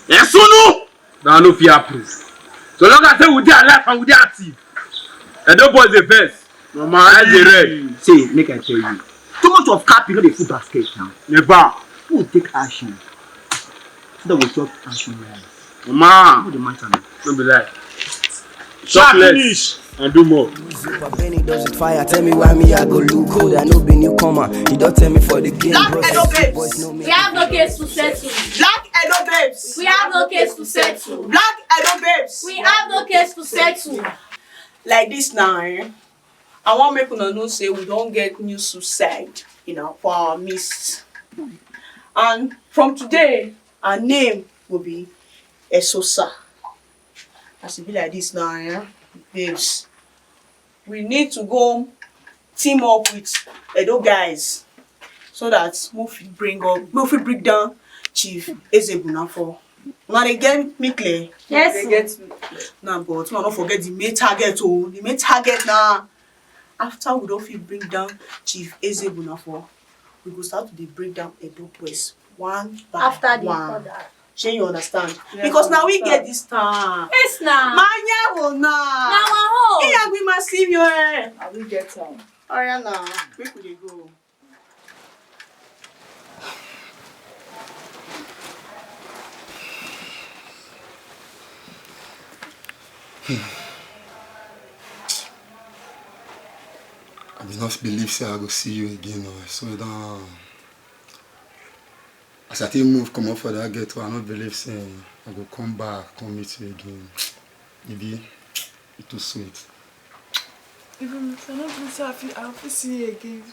Esunu. That no fit happen. So long as say we dey alive and we dey active, Edo boys dey vex. Normal. Eyes dey red. See, make I tell you. Too much of cap, you no dey full basket now. Never. Who take action? So that we chop action now. Normal. Who dey matter now? No be lie. Talk less and do more. Super Benny does it fire. Tell me why me I go look good. I know be newcomer. You don't tell me for the game, Black bro. Edo babes. Boys know me. We have no case to settle. Black Edo babes. We have no case to settle. Black Edo babes. We have no case to settle. Like this now, eh? I wan make una know say we don get new suicide in our, for our midst. And from today, her name go be Esosa. As e be like this now, eh, babes, we need to go team up with Edo guys so that we fit bring up, we fit bring down Chief Ezebuna for. Una dey get me clear? Yes. They get me. Now, but una no forget the main target. Oh, the main target now. After we don fit bring down Chief Ezebuna for, we go start to dey bring down Edo Quest one by one. After the other. Shey you understand? Yes, because now we get this time. Yes, na. Manya wo na. Na our own. Iya gbe ma si mi o eh. I will get am. Oya na, make we dey go. I bin not believe say I go see you again o. I swear down. As I take move comot for that ghetto, I no believe say I go come back, come meet you again. Maybe it too sweet. Even if I no believe say I fit, I fit see you again.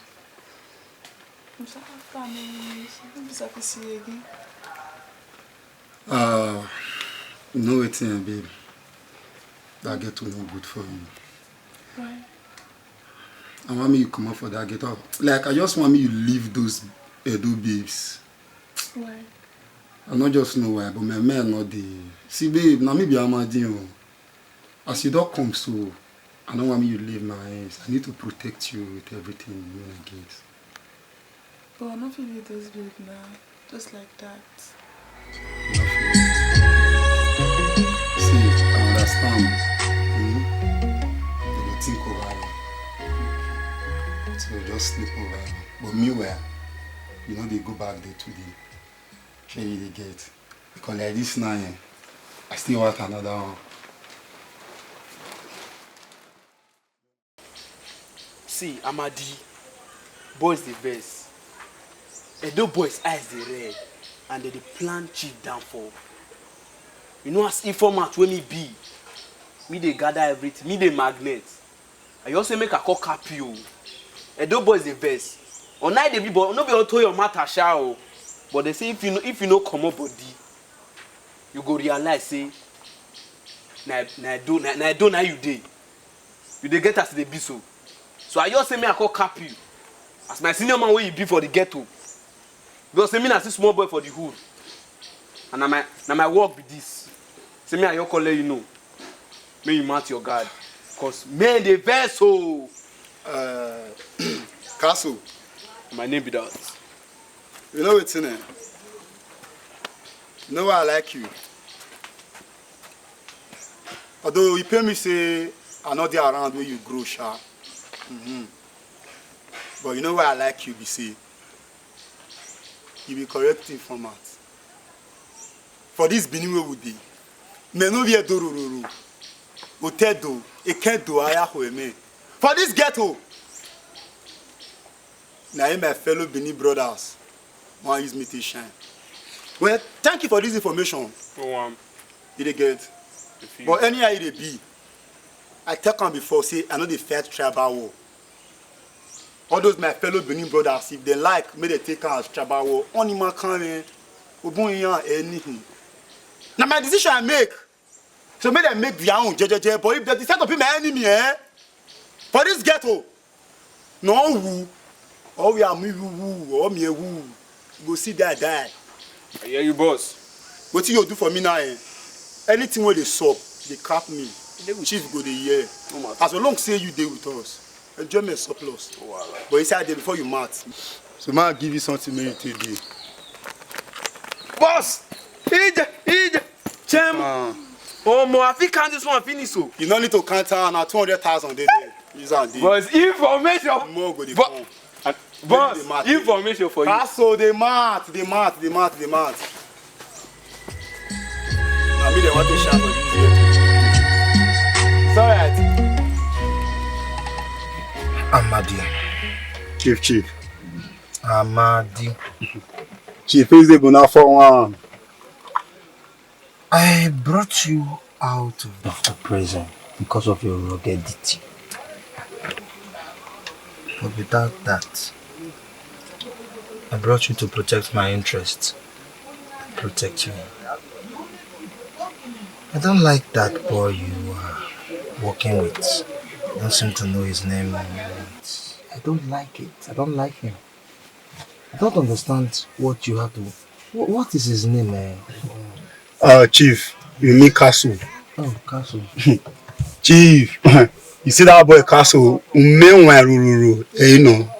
After many years, I no believe say I fit see you again. Uh, you know wetin, eh, babe? That ghetto no good for you. Why? I want me you come out for that ghetto. Like, I just want me you leave those Edo babes. Why? I no just know why, but my men no dey. See, babe, na me be Amadi o. As you don come so, I no want me you leave my hands. I need to protect you with everything wey I get. But I no fit leave this babe now, just like that. See, I understand. Hmm? You go think over am. So just sleep over am. But meanwhile, you no dey go back there today. Shey you dey get? Because like this now, eh, I still want another one. See, Amadi, Boys dey vex. Edo boys eyes dey red and dem dey plan chief downfall. You know as informant wey me be, me dey gather everything, me dey magnet. I just say make I call cap you o. Edo boys dey vex. Ona dey be but no be unto your matter sha o. But dem say if you no if you no comot body, you go realize say na na Edo na na Edo na you dey. You dey get as e dey be so. So I just say make I call cap you. As my senior man wey you be for the ghetto. Because say me na still small boy for the hood. And na my na my work be this. Say me I just call let you know. Make you mount your guard. Cause men dey vex o. Uh, Castle. My name be that. You know wetin eh? You know why I like you? Although you pay me say I no dey around where you grow sha. Mm-hmm. But you know why I like you be say you be correct informant. For this Benin wey we dey, men no wear dorororo. Otedo, ekedo, ayaho eme. For this ghetto, na him my fellow Benin brothers wan use me take shine. Well, thank you for this information. No one. You dey get? But anyhow e dey be, I talk am before say I no dey fight tribal war. All those my fellow Benin brothers, if they like, make they take am as tribal war. Only man can eh, obun yan anything. Na my decision I make. So make them make their own jejeje. But if they decide to be my enemy, eh? For this ghetto, no who, or we are me who who, or me who, go see die die. I hear you, boss. Wetin you do for me now, eh? Anything wey dey sup, dey cap me. Chief go dey hear. As long say you dey with us, enjoyment surplus. But inside there before you mad. So man give you something make you take dey. Boss! Ije! Ije! Chem! Ah. Omo, I fit count this one finish so. You no need to count am, na two hundred thousand dey there. Use am dey. Boss, information. More go dey come. Boss, information for you. Castle dey mad, dey mad, dey mad, dey mad. Na me dey want to shout for this year. It's alright. Amadi. Chief, chief. Amadi. Chief, is the bona for one? I brought you out of the prison because of your ruggedity. But without that, I brought you to protect my interests. Protect me. I don't like that boy you are working with. I don't seem to know his name. I don't like it. I don't like him. I don't understand what you have to. What, what is his name? Eh? Uh, Chief, you mean Castle? Oh, Castle. Chief, you see that boy Castle? Umenwa rururu, eh, you know.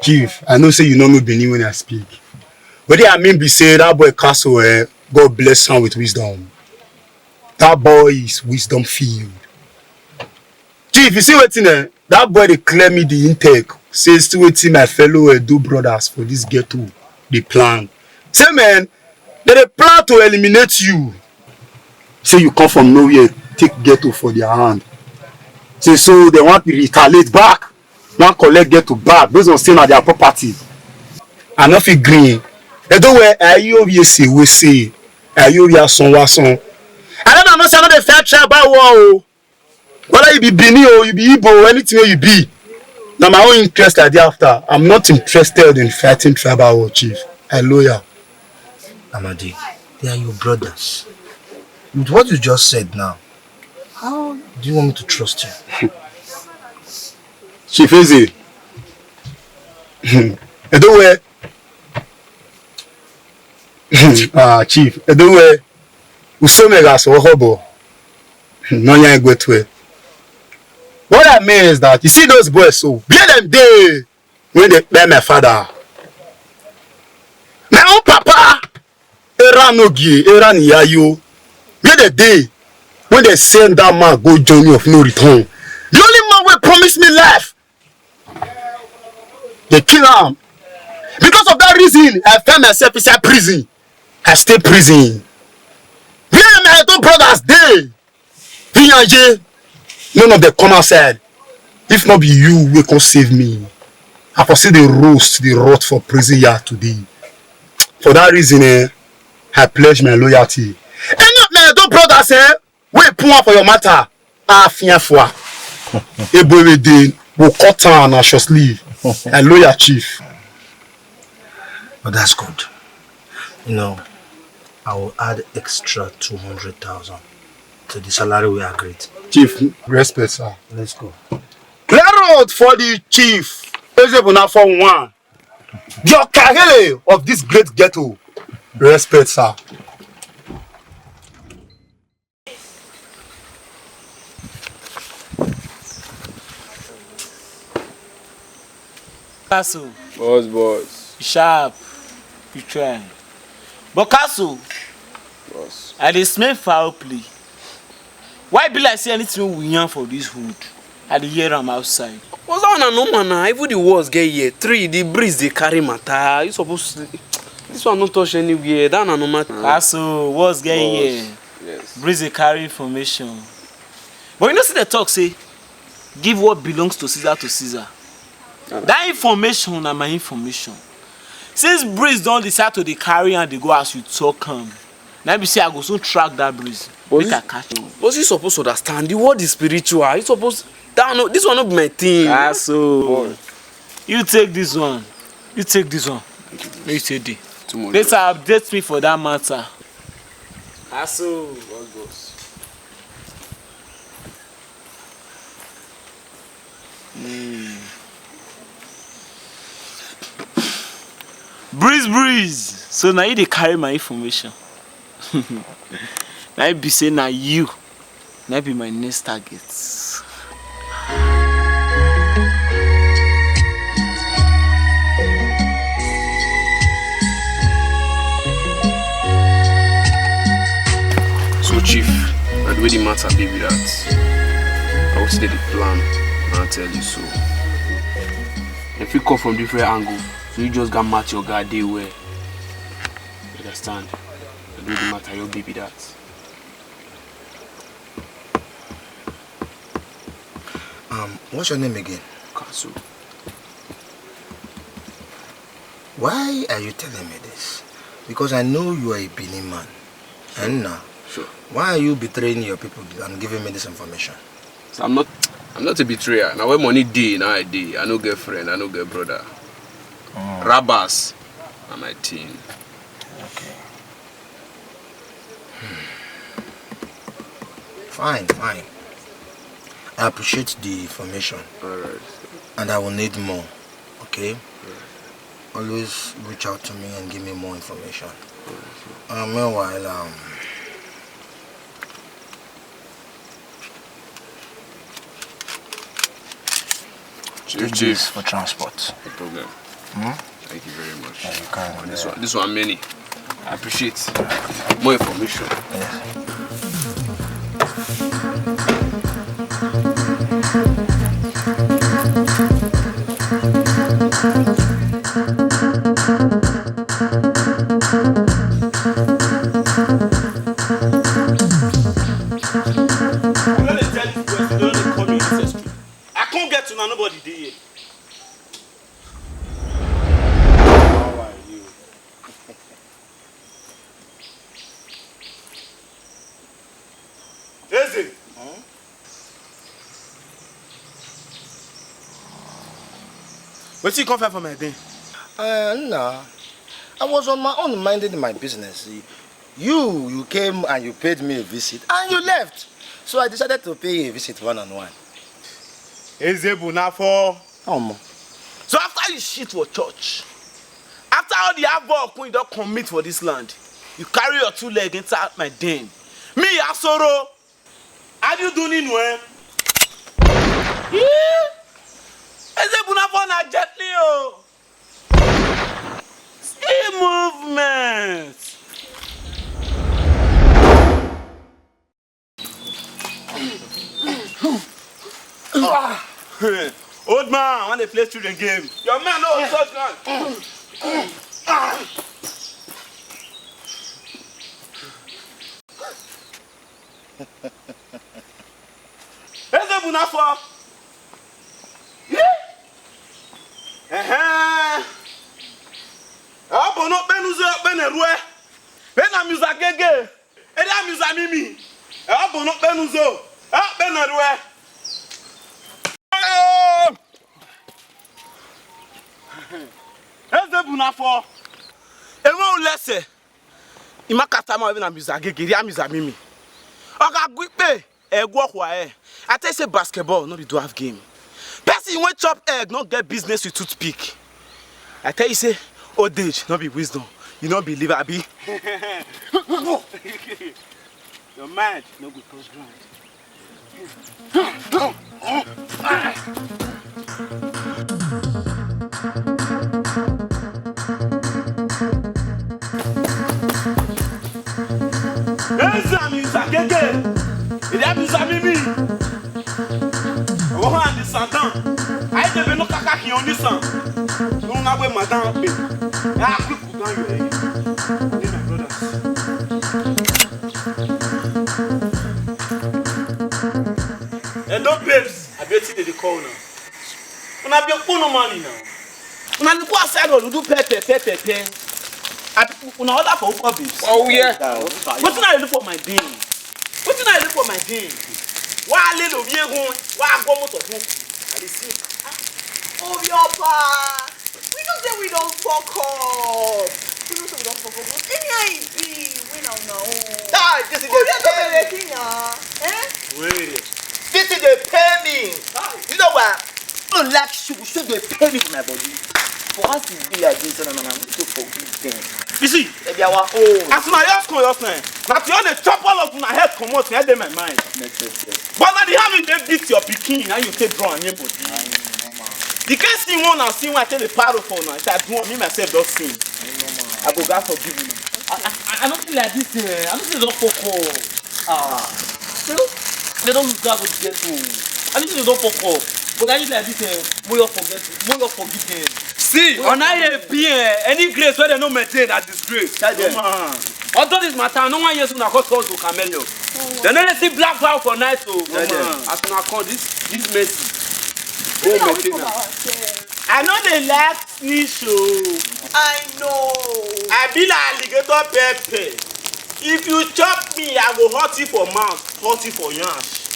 Chief, I know say you no know Benin when I speak. But I mean be say that boy Castle, eh, God bless him with wisdom. That boy is wisdom filled. Chief, you see wetin eh? That boy dey clear me the intake. Say still wetin my fellow Edo brothers for this ghetto dey plan. Say man, they dey plan to eliminate you. Say you come from nowhere, take ghetto for their hand. Say so they want to retaliate back, want collect ghetto back based on say na their property. I no fit gree. Edo where ayo we say we say ayo we ason wa son. I don't know say I no dey fight tribal war o. Whether you be Benin o, you be Igbo o, anything wey you be, na my own interest I dey after. I'm not interested in fighting tribal war, Chief. I loyal. Amadi, they are your brothers. With what you just said now, how do you want me to trust you? Chief Eze, Edo where ah, Chief, Edo where Usome ga so hobo. No yan egwe twe. What I mean is that you see those boys so, be them day when they bear my father. My own papa, Era Nogie, Era Niyayo. Be the day when they send that man go journey of no return. The only man will promise me life, they kill him. Because of that reason, I find myself inside prison. I stay prison. Where my two brothers dey? Viyaye, none of them come outside. If not be you, we can save me. I for see the roast, the rot for prison yard today. For that reason, eh, I pledge my loyalty. Any of my elder brothers, eh, wey put one for your matter, I fear for. Ebo wey dey, we cut am and I shall sleeve. I loyal chief. But that's good. You know, I will add extra two hundred thousand to the salary we agreed. Chief, respect, sir. Let's go. Clear road for the chief. Ezebuna for one. The Okagele of this great ghetto. Respect, sir. Castle. Boss, boss. Sharp. You try. But Castle, boss. I dey smell foul play. Why be like say anything we yarn for this hood, I dey hear am outside? Was that one na normal na? Even the walls get here. Three, the breeze dey carry matter. You suppose, this one no touch anywhere. That na normal. Castle, walls get here. Yes. Breeze dey carry information. But you know, see the talk say, give what belongs to Caesar to Caesar. That information na my information. Since breeze don decide to dey carry and dey go as you talk am, na be say I go soon track that breeze. But make I catch am. But you suppose understand, the world is spiritual. You suppose, that no, this one no be my thing. Ah, so. You take this one. You take this one. Make you take dey. Later, update me for that matter. Ah, so. Boss, boss. Mm. Breeze, breeze. So now you dey carry my information. Now you be say na you. Now be my next target. So, Chief, na the way the matter be with that. I will see the plan and I tell you so. If you come from different angle, so you just got match your guy day well. You understand? The way the matter your baby that. Um, what's your name again? Kasu. Why are you telling me this? Because I know you are a Benin man. And now, sure. Why are you betraying your people and giving me this information? So I'm not, I'm not a betrayer. Now when money dey, now I dey. I no get friend, I no get brother. Mm. Rabas, na my team. Okay. Fine, fine. I appreciate the information. All right. And I will need more, okay? All right. Always reach out to me and give me more information. All right, sir. Uh, meanwhile, um, Chief, take this for transport. No problem. Hmm? Thank you very much. Yeah, you can, this one, this one many. I appreciate more information. Yes. I can't get to now, nobody dey here. How are you? Eze! Hmm? Wetin you come find for my den? Uh, no. I was on my own minding my business. You, you came and you paid me a visit and you left. So I decided to pay you a visit one on one. Eze Bunafo. Omo. So after you shit for church, after all the havoc wey you don commit for this land, you carry your two leg enter my den. Me, Asoro, how do you do ninu, eh? Eze Bunafo na gently o. See movement. Old man, I wan dey play children game. Your man no touch ground. Eze Bunafo. Yeah. Ehe. Ọ bụ n'okpenuzo okpene rue. Ena miza gege. Ena miza mimi. Ọ bụ n'okpenuzo okpene rue. Eze bụ n'afọ. Enwe ulese. Ima kata ma ebe na miza gege, ria miza mimi. Ọ ga-agụ ikpe. Egwu ọkwa, eh. I tell you say basketball no be dwarf game. Person wey chop egg no get business with toothpick. I tell you say old age no be wisdom. You no believe, abi? Your mind no go touch ground. Eza miza gege. Ria miza mimi. Oha ni sandan. Ai de beno kaka ki oni san. Una we madan pe. Ya quick down your head. Ni my brothers. Edo babes, abi wetin dey dey call una? Una be okpono man now. Una look outside road, do pepper, pepper, pepper. Abi una order for Uber babes? Oh yeah. Wetin I dey look for my being? Wetin I dey look for my being? Wa le lo mi egun, wa go motor fun. I dey see. Ah, oh, your pa. We know say we don fuck up. We know say we don fuck up. But anyhow e be, we na una own. Die, this is Oh, the we are not pain. Everything, ah. Eh? Wait. This is the pain me. You know what? I don't like shoe. Shoe dey pain me for my body. For us to be like this, no, no, no, we need to forgive them. You see, They be our own. As una just come just now, na to just dey chop all of una head comot, na dey my mind. Make sense, yes. But na the how you dey beat your pikin, na you take draw am near body. I know, man. The kind thing one I see, when I take the paro for una, if I do am, me myself don sin. I know, man. I go gats forgive una. I, I, I don't feel like this. Eh. I don't feel don't fuck up. Ah. You know, they don't lose God go get to. I don't feel don't fuck up. But I feel like this. Eh, more you forget, more you forgive them. See, on I A P, eh, any grace where they no maintain that disgrace. Tell them. Man. Although this matter, no one yes una cause us to chameleon. They no dey see black vow for night, so Tell them. As una come, this, this mercy. Go maintain am. I no dey like snitch o. I know. I be like alligator pepper. If you chop me, I go hurt you for mouth, hurt you for yansh.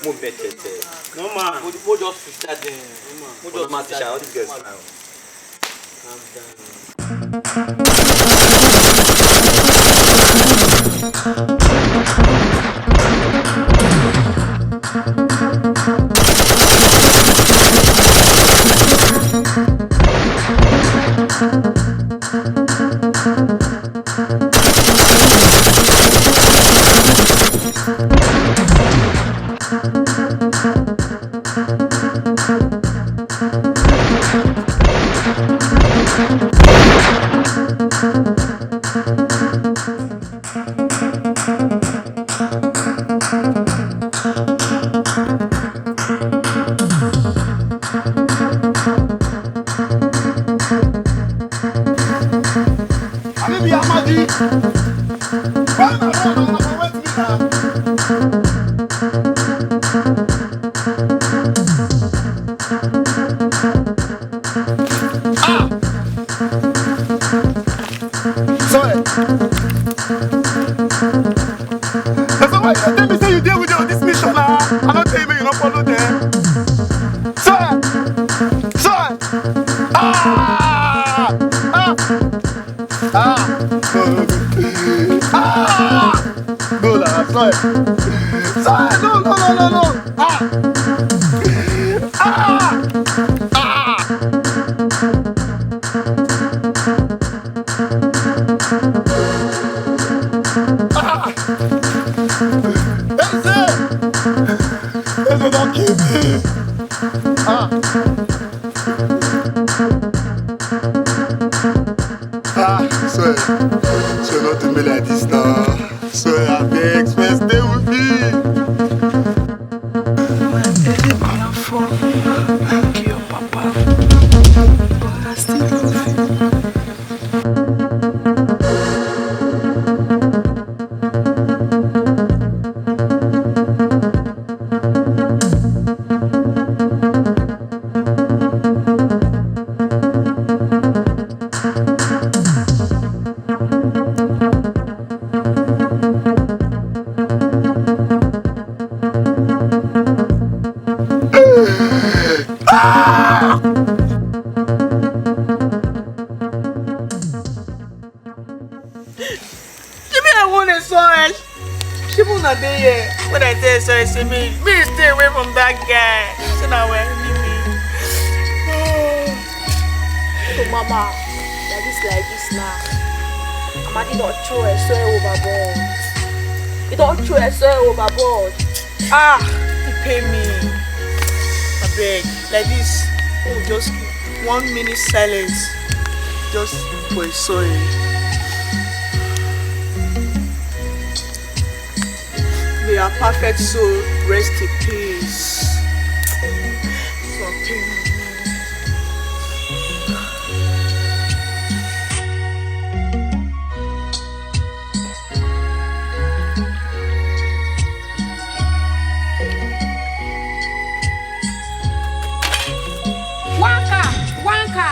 Mo bẹ̀tẹ̀tẹ̀. No man. Mo, mo just freestyle them. No man. Mo just freestyle. All these girls now. Calm down. Abi be Amadi. Why una run? Una for wait me now. Ah! Sorry. That's why you tell me say you dey with your this mission now. I don't tell you you no follow them. Sorry. Sorry. Ah! Ah! Ah! No, no, no. Ah! No, la, sorry. Sorry, no, no, no, no, no. Ah! Ah! Ah! Ah! Eze! Eze don kill me. Ah! Ah, sorry. So not do me like this now. Sorry, I beg, first stay with me. My baby, I fall. Thank you, Papa. But I still love you. When I tell you, sorry, say me, me stay away from that guy. So now, when me, me. Oh, mama, like this, like this now. Amadi don't throw her so overboard. He don't throw her so overboard. Ah, he pay me. I beg, like this. Oh, just one minute silence. Just for a sorry. May her perfect soul rest in peace. For pain. Wanka! Wanka!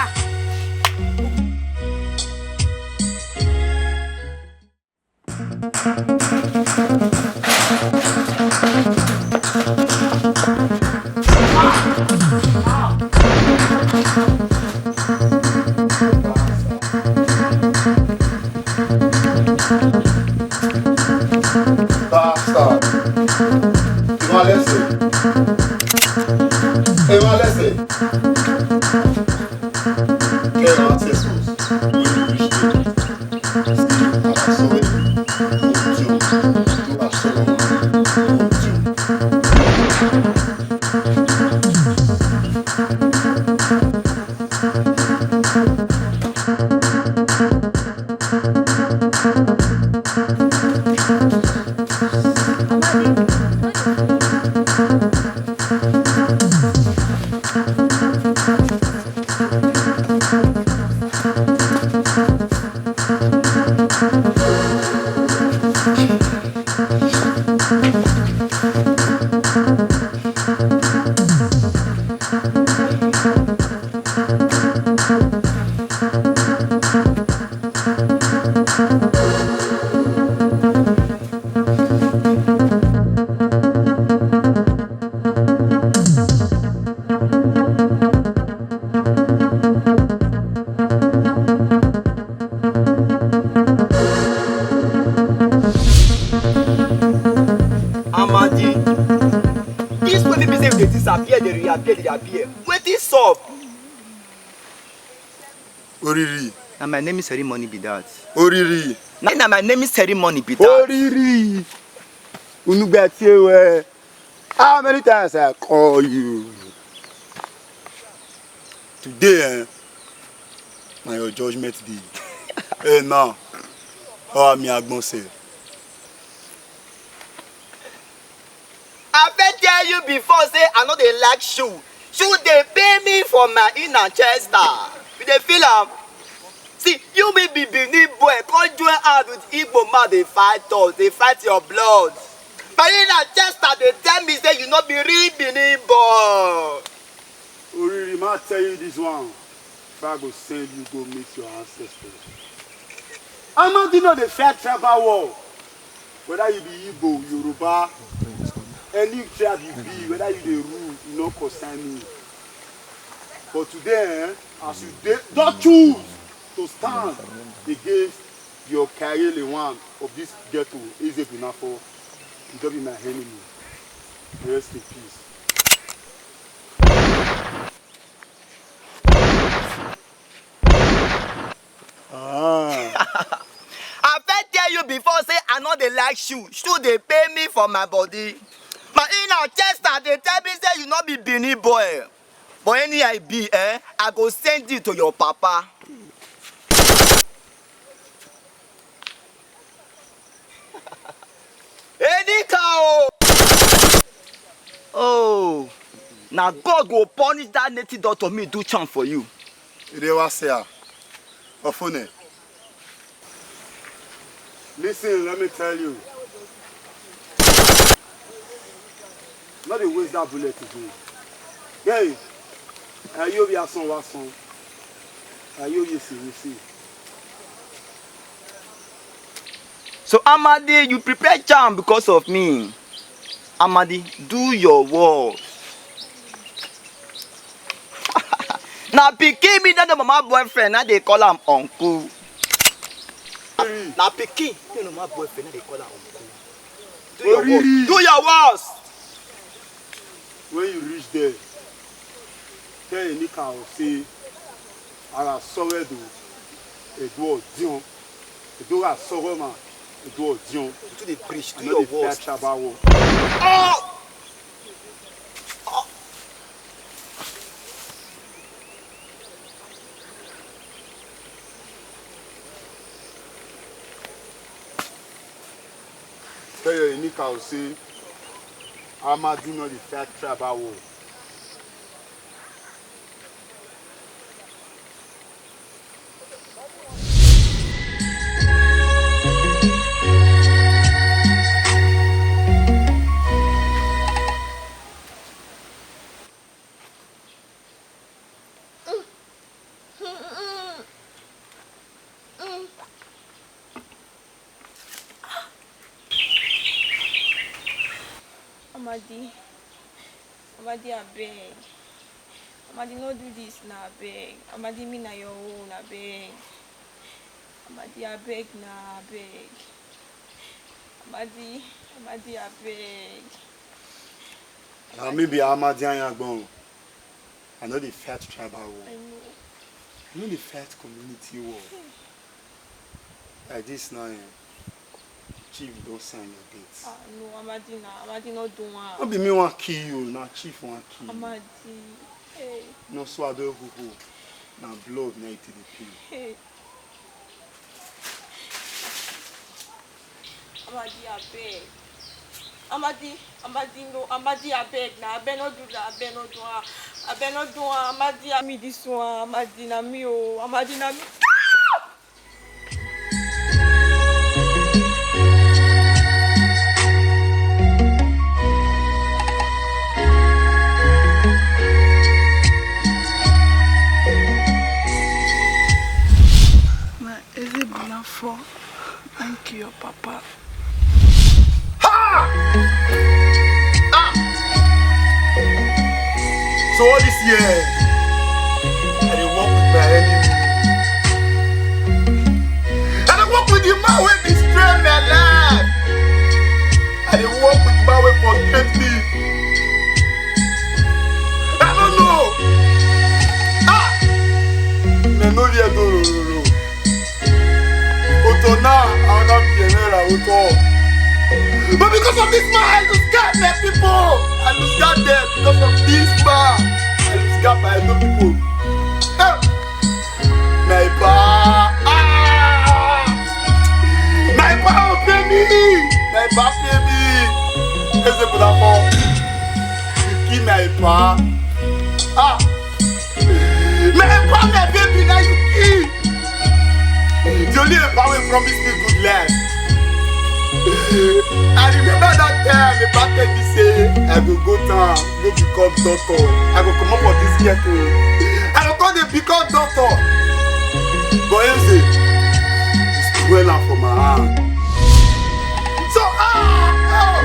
Bastard. Ìwà lẹ́sẹ̀. Ìwà lẹ́sẹ̀. Kẹ́ ẹ rántí ẹ̀ sọ̀rọ̀. When you reach there, say, "Baba, sorry. Mo ti o. Mo bá sọ̀rọ̀. Mo ti o." Amadi, this wey be say dey disappear, dey reappear, dey appear. Wetin sup? Oriri. Na my naming ceremony be that. Oriri. Na, na my naming ceremony be that. Oriri. Unugba tie we. How many times I call you? Today, eh, na your judgment day. Eh, now, how am I agbon sef? I fit tell you before say I no dey like shoe. Shoe dey pain me for my inner chest. Ah. You dey feel am? See, you be, be Benin boy, come join hand with Igbo man dey fight us, dey fight your blood. My inner chest dey tell me say you no be real Benin boy. Oriri, ma tell you this one. If I go send you go meet your ancestors. Amadi no dey fight tribal war. Whether you be Igbo, Yoruba, any tribe you be, whether you dey rule, e no concern me. But today, eh, as you dey, don choose to stand against your Kayele one of this ghetto, Eze Bunafo, you don be my enemy. Rest in peace. Ah. I fit tell you before say I no dey like shoe. Shoe dey pain me for my body. My inner chest dey tell me say you no be Benin boy. But anyhow e be, eh, I go send you to your papa. Anyhow. Oh, na God go punish that native doctor me do charm for you. You dey wa say ah. Ofune. Listen, let me tell you. No dey waste that bullet again. Hey, ayo bi asan wa san. Ayo yesi yesi. So Amadi, you prepare charm because of me. Amadi, do your work. Na pikin me, that the mama boyfriend, now they call am uncle. Na pikin, you know my boyfriend, now they call am uncle. Do your worst. Do your worst. When you reach there, tell Enika say, "Ara sọrọ do, edo odion, edo ra sọrọ ma, edo odion." You too dey preach. Do your worst. Tribal war. Oh! Tell your Enika say Amadi no dey fight tribal war. Amadi, Amadi, abeg. Amadi, no do this na, abeg. Amadi, me na your own, abeg. Amadi, abeg na, abeg. Amadi, Amadi, abeg. Na me be Amadi Ayagbon. I no dey fight tribal war. I know. I no dey fight community war. Like this now, eh, chief don sign your date. Ah, no, Amadi na, Amadi no do am. No be me wan kill you, na chief wan kill you. Amadi, hey. No swallow huhu, na blood na it dey pay. Hey. Amadi, abeg. Amadi, Amadi, no, Amadi, abeg na, abeg no do that, abeg no do am, abeg no do am, Amadi, me this one, Amadi na me o, Amadi na me. Na Eze Bunafo, thank you, your papa. Ha! Ah! So all this year, I dey work with my enemy. I dey work with the man wey destroy my life. I dey work with man wey frustrate me. I no know. Ah! Me no hear do ro ro ro. Oto na, ana pienera oto. But because of this man, I lose God, my people. I lose God there because of this man. I lose God, my no people. Eh! My pa, ah! My pa, oh, pay me! My pa, pay me! Eze Bunafo. You kill my pa. Ah! My pa, my baby, now you kill. The only pa wey promise me good life. I remember that time the pa tell me say I go go town, go become doctor. I go comot for this ghetto. I go come dey become doctor. But Eze, you spoil am for my hand. So, ah, ah,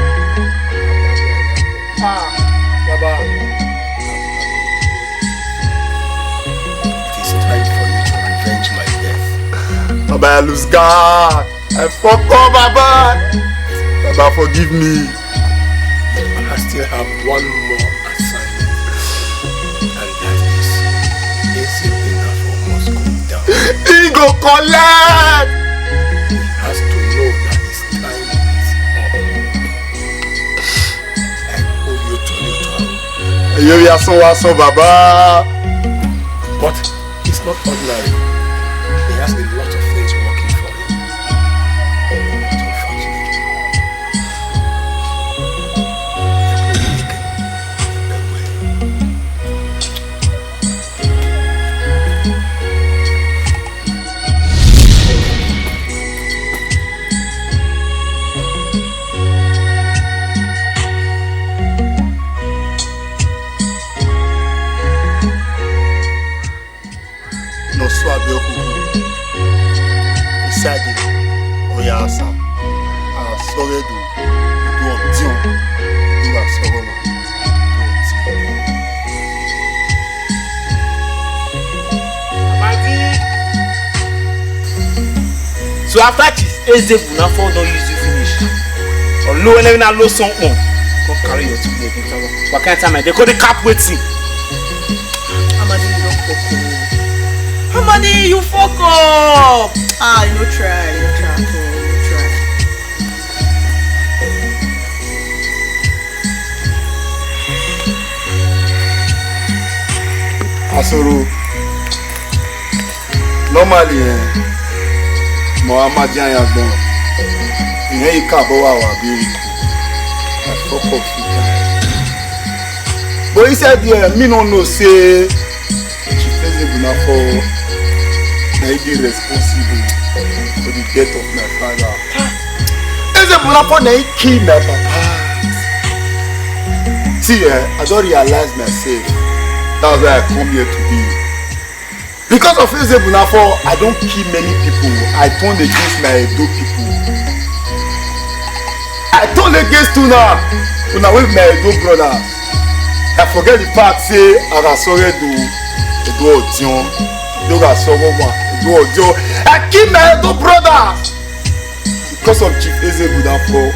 ah, Baba. It is time for you to revenge my death. Baba, I lose God. I fuck up, Baba. Baba, forgive me. I still have one more assignment. And that is, Eze Bunafo must go down. He go collect. He has to know that his time is up. I owe you to, you to. Eyo ya san wa san, Baba. But it's not ordinary. He has a lot of things working for him. But unfortunately, no so abeg okuku. Isade, oya asa. Ara sọrọ do, do ọtiọn, do asọrọ ma. So after Chief Eze Bunafo don use you finish, Lo, when I lo something. Come carry your two leg. What kind of time they call the cap waiting? Amadi, you don't fuck up. Amadi, you fuck up. Ah, you no try, you no try at all, you no try. Asoro, normally, eh, Muhammad Yanyagbon, ìyẹn ìka bọ́ wà wà bí ikú. I fuck up few times. But inside there, me no know say Chief Eze Bunafo na he dey responsible for the death of my father. Eze Bunafo na he kill my papa. See, eh, I don realize myself. That's why I come here today. Because of Eze Bunafo, I don kill many people. I turn against my Edo people. I turn against una. Una wey be my Edo brothers. I forget the fact say Agasore do Edo Odion. Edo Gasoro wa Edo Odion. I kill my Edo brothers. Because of Chief Eze Bunafo,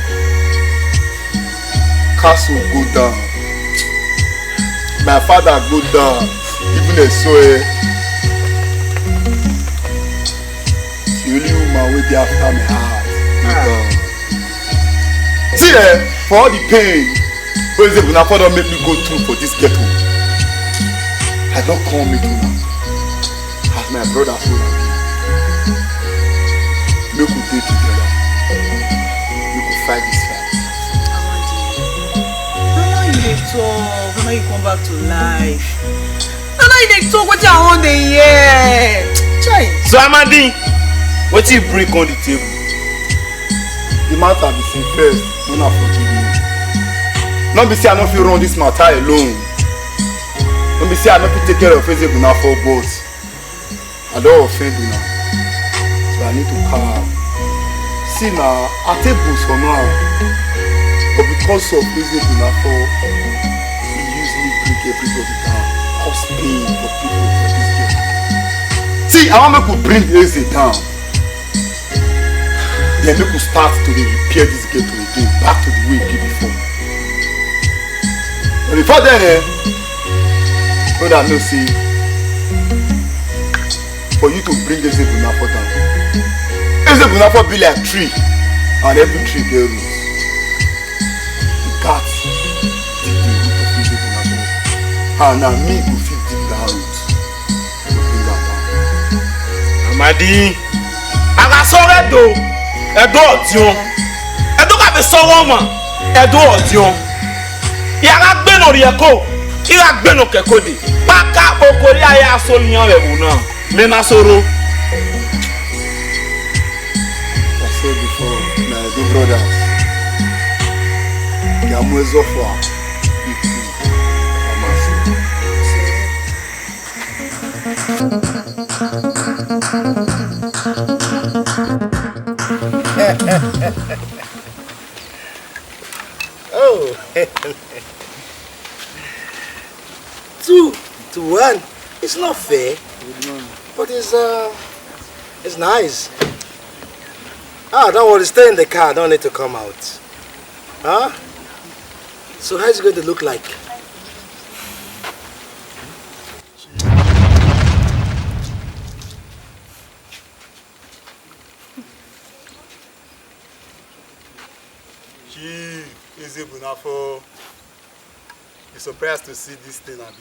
castle go down. My father go down. Even a so, eh, the only woman wey dey after my heart go down. See, eh, for all the pain wey Eze Bunafo don make me go through for this ghetto, I don come meet una as my brother, so una be. Make we dey together. Make we fight this fight. Amadi, na now you dey talk, na now you come back to life. Na now you dey talk, wetin I wan dey hear? Chai. So, Amadi, wetin you bring on the table? The matter be say, first, una forgive me. No be say I no fit run this matter alone. No be say I no fit take care of Eze Bunafo, but I don offend una. So I need to calm. See na, I take bulls for now. But because of Eze Bunafo, he use me break everybody down. Cause pain for people for this ghetto. See, I wan make we bring Eze down. Then make we start to dey repair this ghetto again, back to the way e be before. But before then, eh, brother, know say for you to bring Eze Bunafo down, Eze Bunafo be like tree, and every tree get roots. You gats dig the root of Eze Bunafo, and na me go fit dig that root. Amadi, Agasore do Edo Odion. Edo ka be so woman. Edo Odion. Yaga gbeno rieko, yaga gbeno kekode. Paka okori aya soliyan we wuna. Me na soro. I said before, my Edo brothers, Yamuezo for Oh, two to one. It's not fair, but it's uh, it's nice. Ah, don't worry, stay in the car. Don't need to come out. Huh? So how's it going to look like? Chief Eze Bunafo, you surprised to see this thing, abi?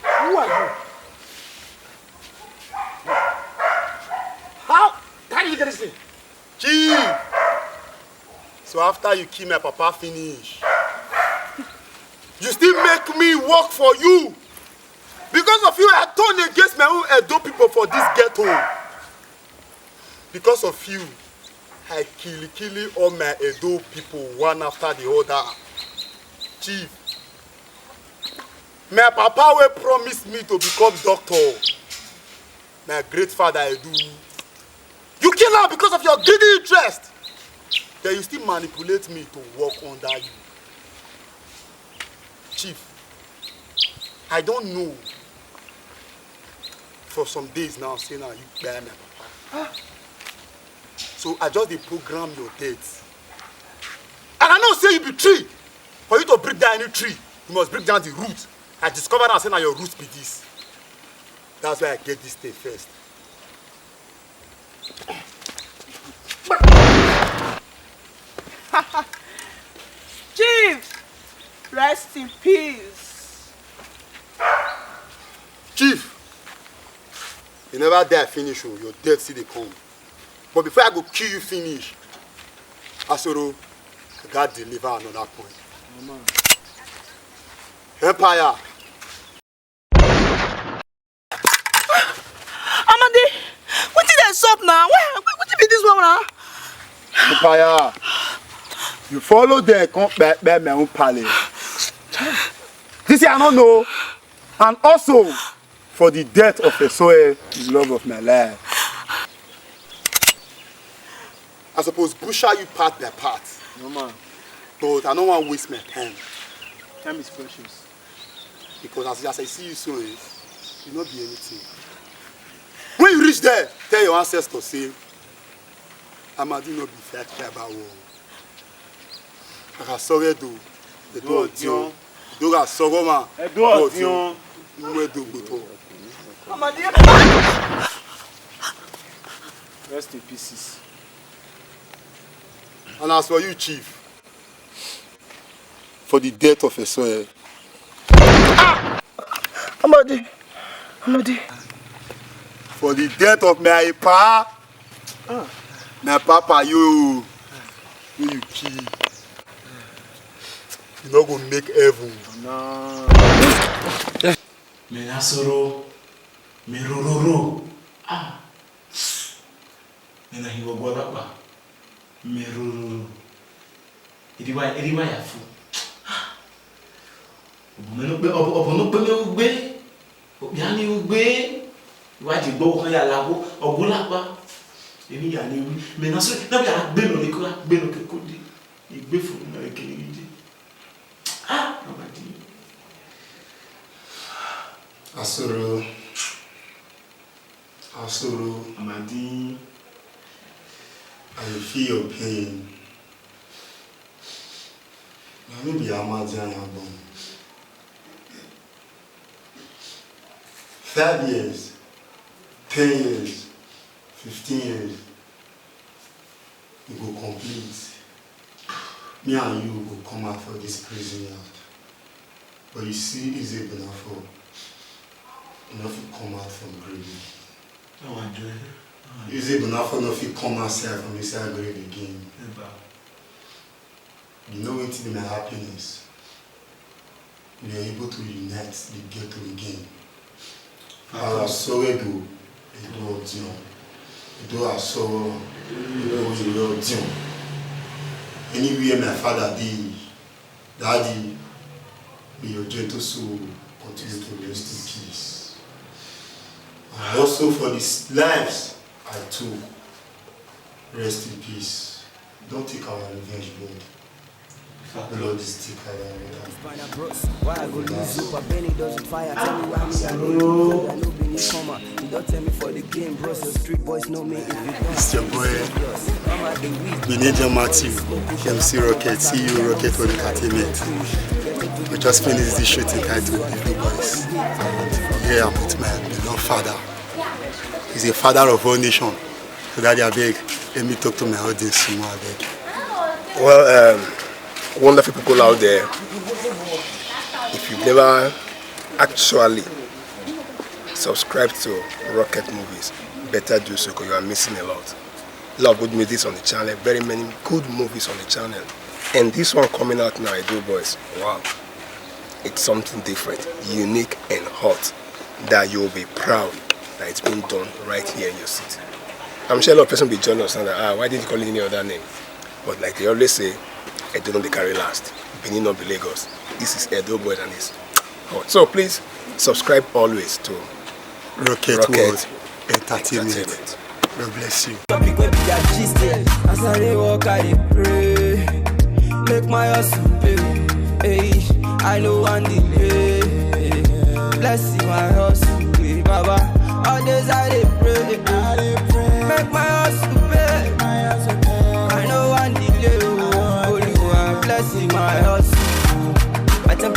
Who are you? How? How did you get this thing? Chief! So after you kill my papa finish, you still make me work for you. Because of you, I turn against my own Edo people for this ghetto. Because of you, I kill kill all my Edo people one after the other. Chief, my papa will promise me to become doctor. My great father Edo, you kill am because of your greedy interest. Then you still manipulate me to work under you. Chief, I don't know. For some days now, say now you buy my papa. So I just dey program your death. And I know say you be tree. For you to break down any tree, you must break down the root. I discover now say na your root be this. That's why I get this thing first. Chief, rest in peace. Chief, you never die finish o, your death still dey come. But before I go kill you finish, Asoro, I gats deliver another point. Empire. Amadi, wetin dey sup now? Why, wetin be this one now? Empire. You follow them come kpekpe my own palace. This I no know. And also for the death of Esoe, the love of my life. I suppose butcher you part by part. No man, But I no wan waste my time. time is precious. Because as, as I see you so, eh, you no be anything. When you reach there, tell your ancestors say, Amadi no be fair tribal war. Akasore do, the do odion, do asoro ma, Edo odion. Nwe do gboto. Amadi. Rest in pieces. And as for you, chief, for the death of Esoe, Amadi. Amadi. for the death of my pa, my papa you, wey you kill, you no go make heaven. Me na soro, me rororo. Ah. Me na hiwo gwalapa. Me rororo. Iriwa, iriwa ya fu. Obo me no pe, obo, obo no pe me ugbe. Obi ani ugbe. Wa di gbo kan ya lawo, ogwalapa. Emi ya ni wi. Me na so, na bi agbe no ni ko, agbe no ke ko di. Igbe fu na ke ni di. Ah, Amadi. Asoro, Asoro, Amadi. I dey feel your pain. Na me be Amadi Ayagbon. Five years, ten years, fifteen years, e go complete. Me and you go come out for this prison yard. But you see, Eze Bunafo, e no fit come out from grave. How I do it? Eze Bunafo no fit come outside from inside grave again. Never. You know wetin be my happiness? We are able to unite the ghetto again. Ara Sowedo, Edo Odion, Edo Asoro, Edo Odion. Anywhere my father dey, Daddy, may your gentle soul continue to rest in peace. And also for these lives I took, rest in peace. Don't take our revenge, Lord. Lord is still carrying it out. Why I go lose hope? I Benny doesn't fire. Tell me why me I go. I no be newcomer. You don't tell me for the game, bro. So street boys know me. If you don't, It's your boy, serious. Mama, they weak. Benedict Matthew, M C Rocket, C E O Rocket Web Entertainment. We just finished this shoot entitled The Blue Boys. Yeah, I'm with my beloved father. He's a father of all nations. So, Daddy, I beg, let me talk to my audience some more, I beg. Well, um, wonderful people out there, if you've never actually subscribed to Rocket Movies, better do so because you are missing a lot. A lot of good movies on the channel, very many good movies on the channel. And this one coming out now, Edo Boys, wow. It's something different, unique, and hot that you'll be proud that it's been done right here in your city. I'm sure a lot of people be jealous and ah, why didn't you call it any other name? But like they always say, Edo no dey carry last. Benin no be Lagos. This is Edo Boys and it's hot. So please subscribe always to Rocket, Rocket World Entertainment. Entertainment. God bless you. Topic wey be their gist, eh. As I dey walk, I dey pray. Make my hustle pay. Hey, I know one delay. Blessing my hustle, eh, Baba. All days I dey pray. Make my hustle pay.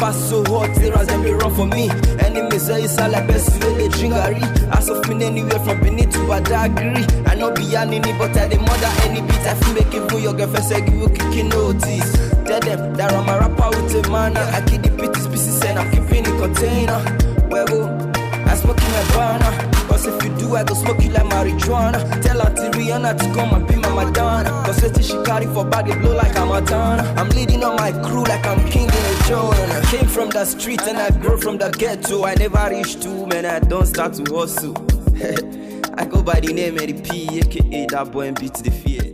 Pass so hot, tears dem dey run for me. Enemies say you sound like person wey dey drink garri. As of me anywhere from Benin to Badagry. I no be Anini, but I dey murder any beat. I fit make even your girlfriend say you kicking notice. Tell them that I'm a rapper with a manner. I keep the beat is pieces and I'm keeping the container. Well, go. I smoke in my banner. Cause if you do, I go smoke you like marijuana. Tell Auntie Rihanna to come and be my Madonna. Cause wetin she carry for body blow like a Montana. I'm leading on my crew like I'm king in a Jordan. Came from the street and I grew from the ghetto. I never reached two, man, I don't start to hustle. I go by the name Eddie P, A K A that boy and beat the fear.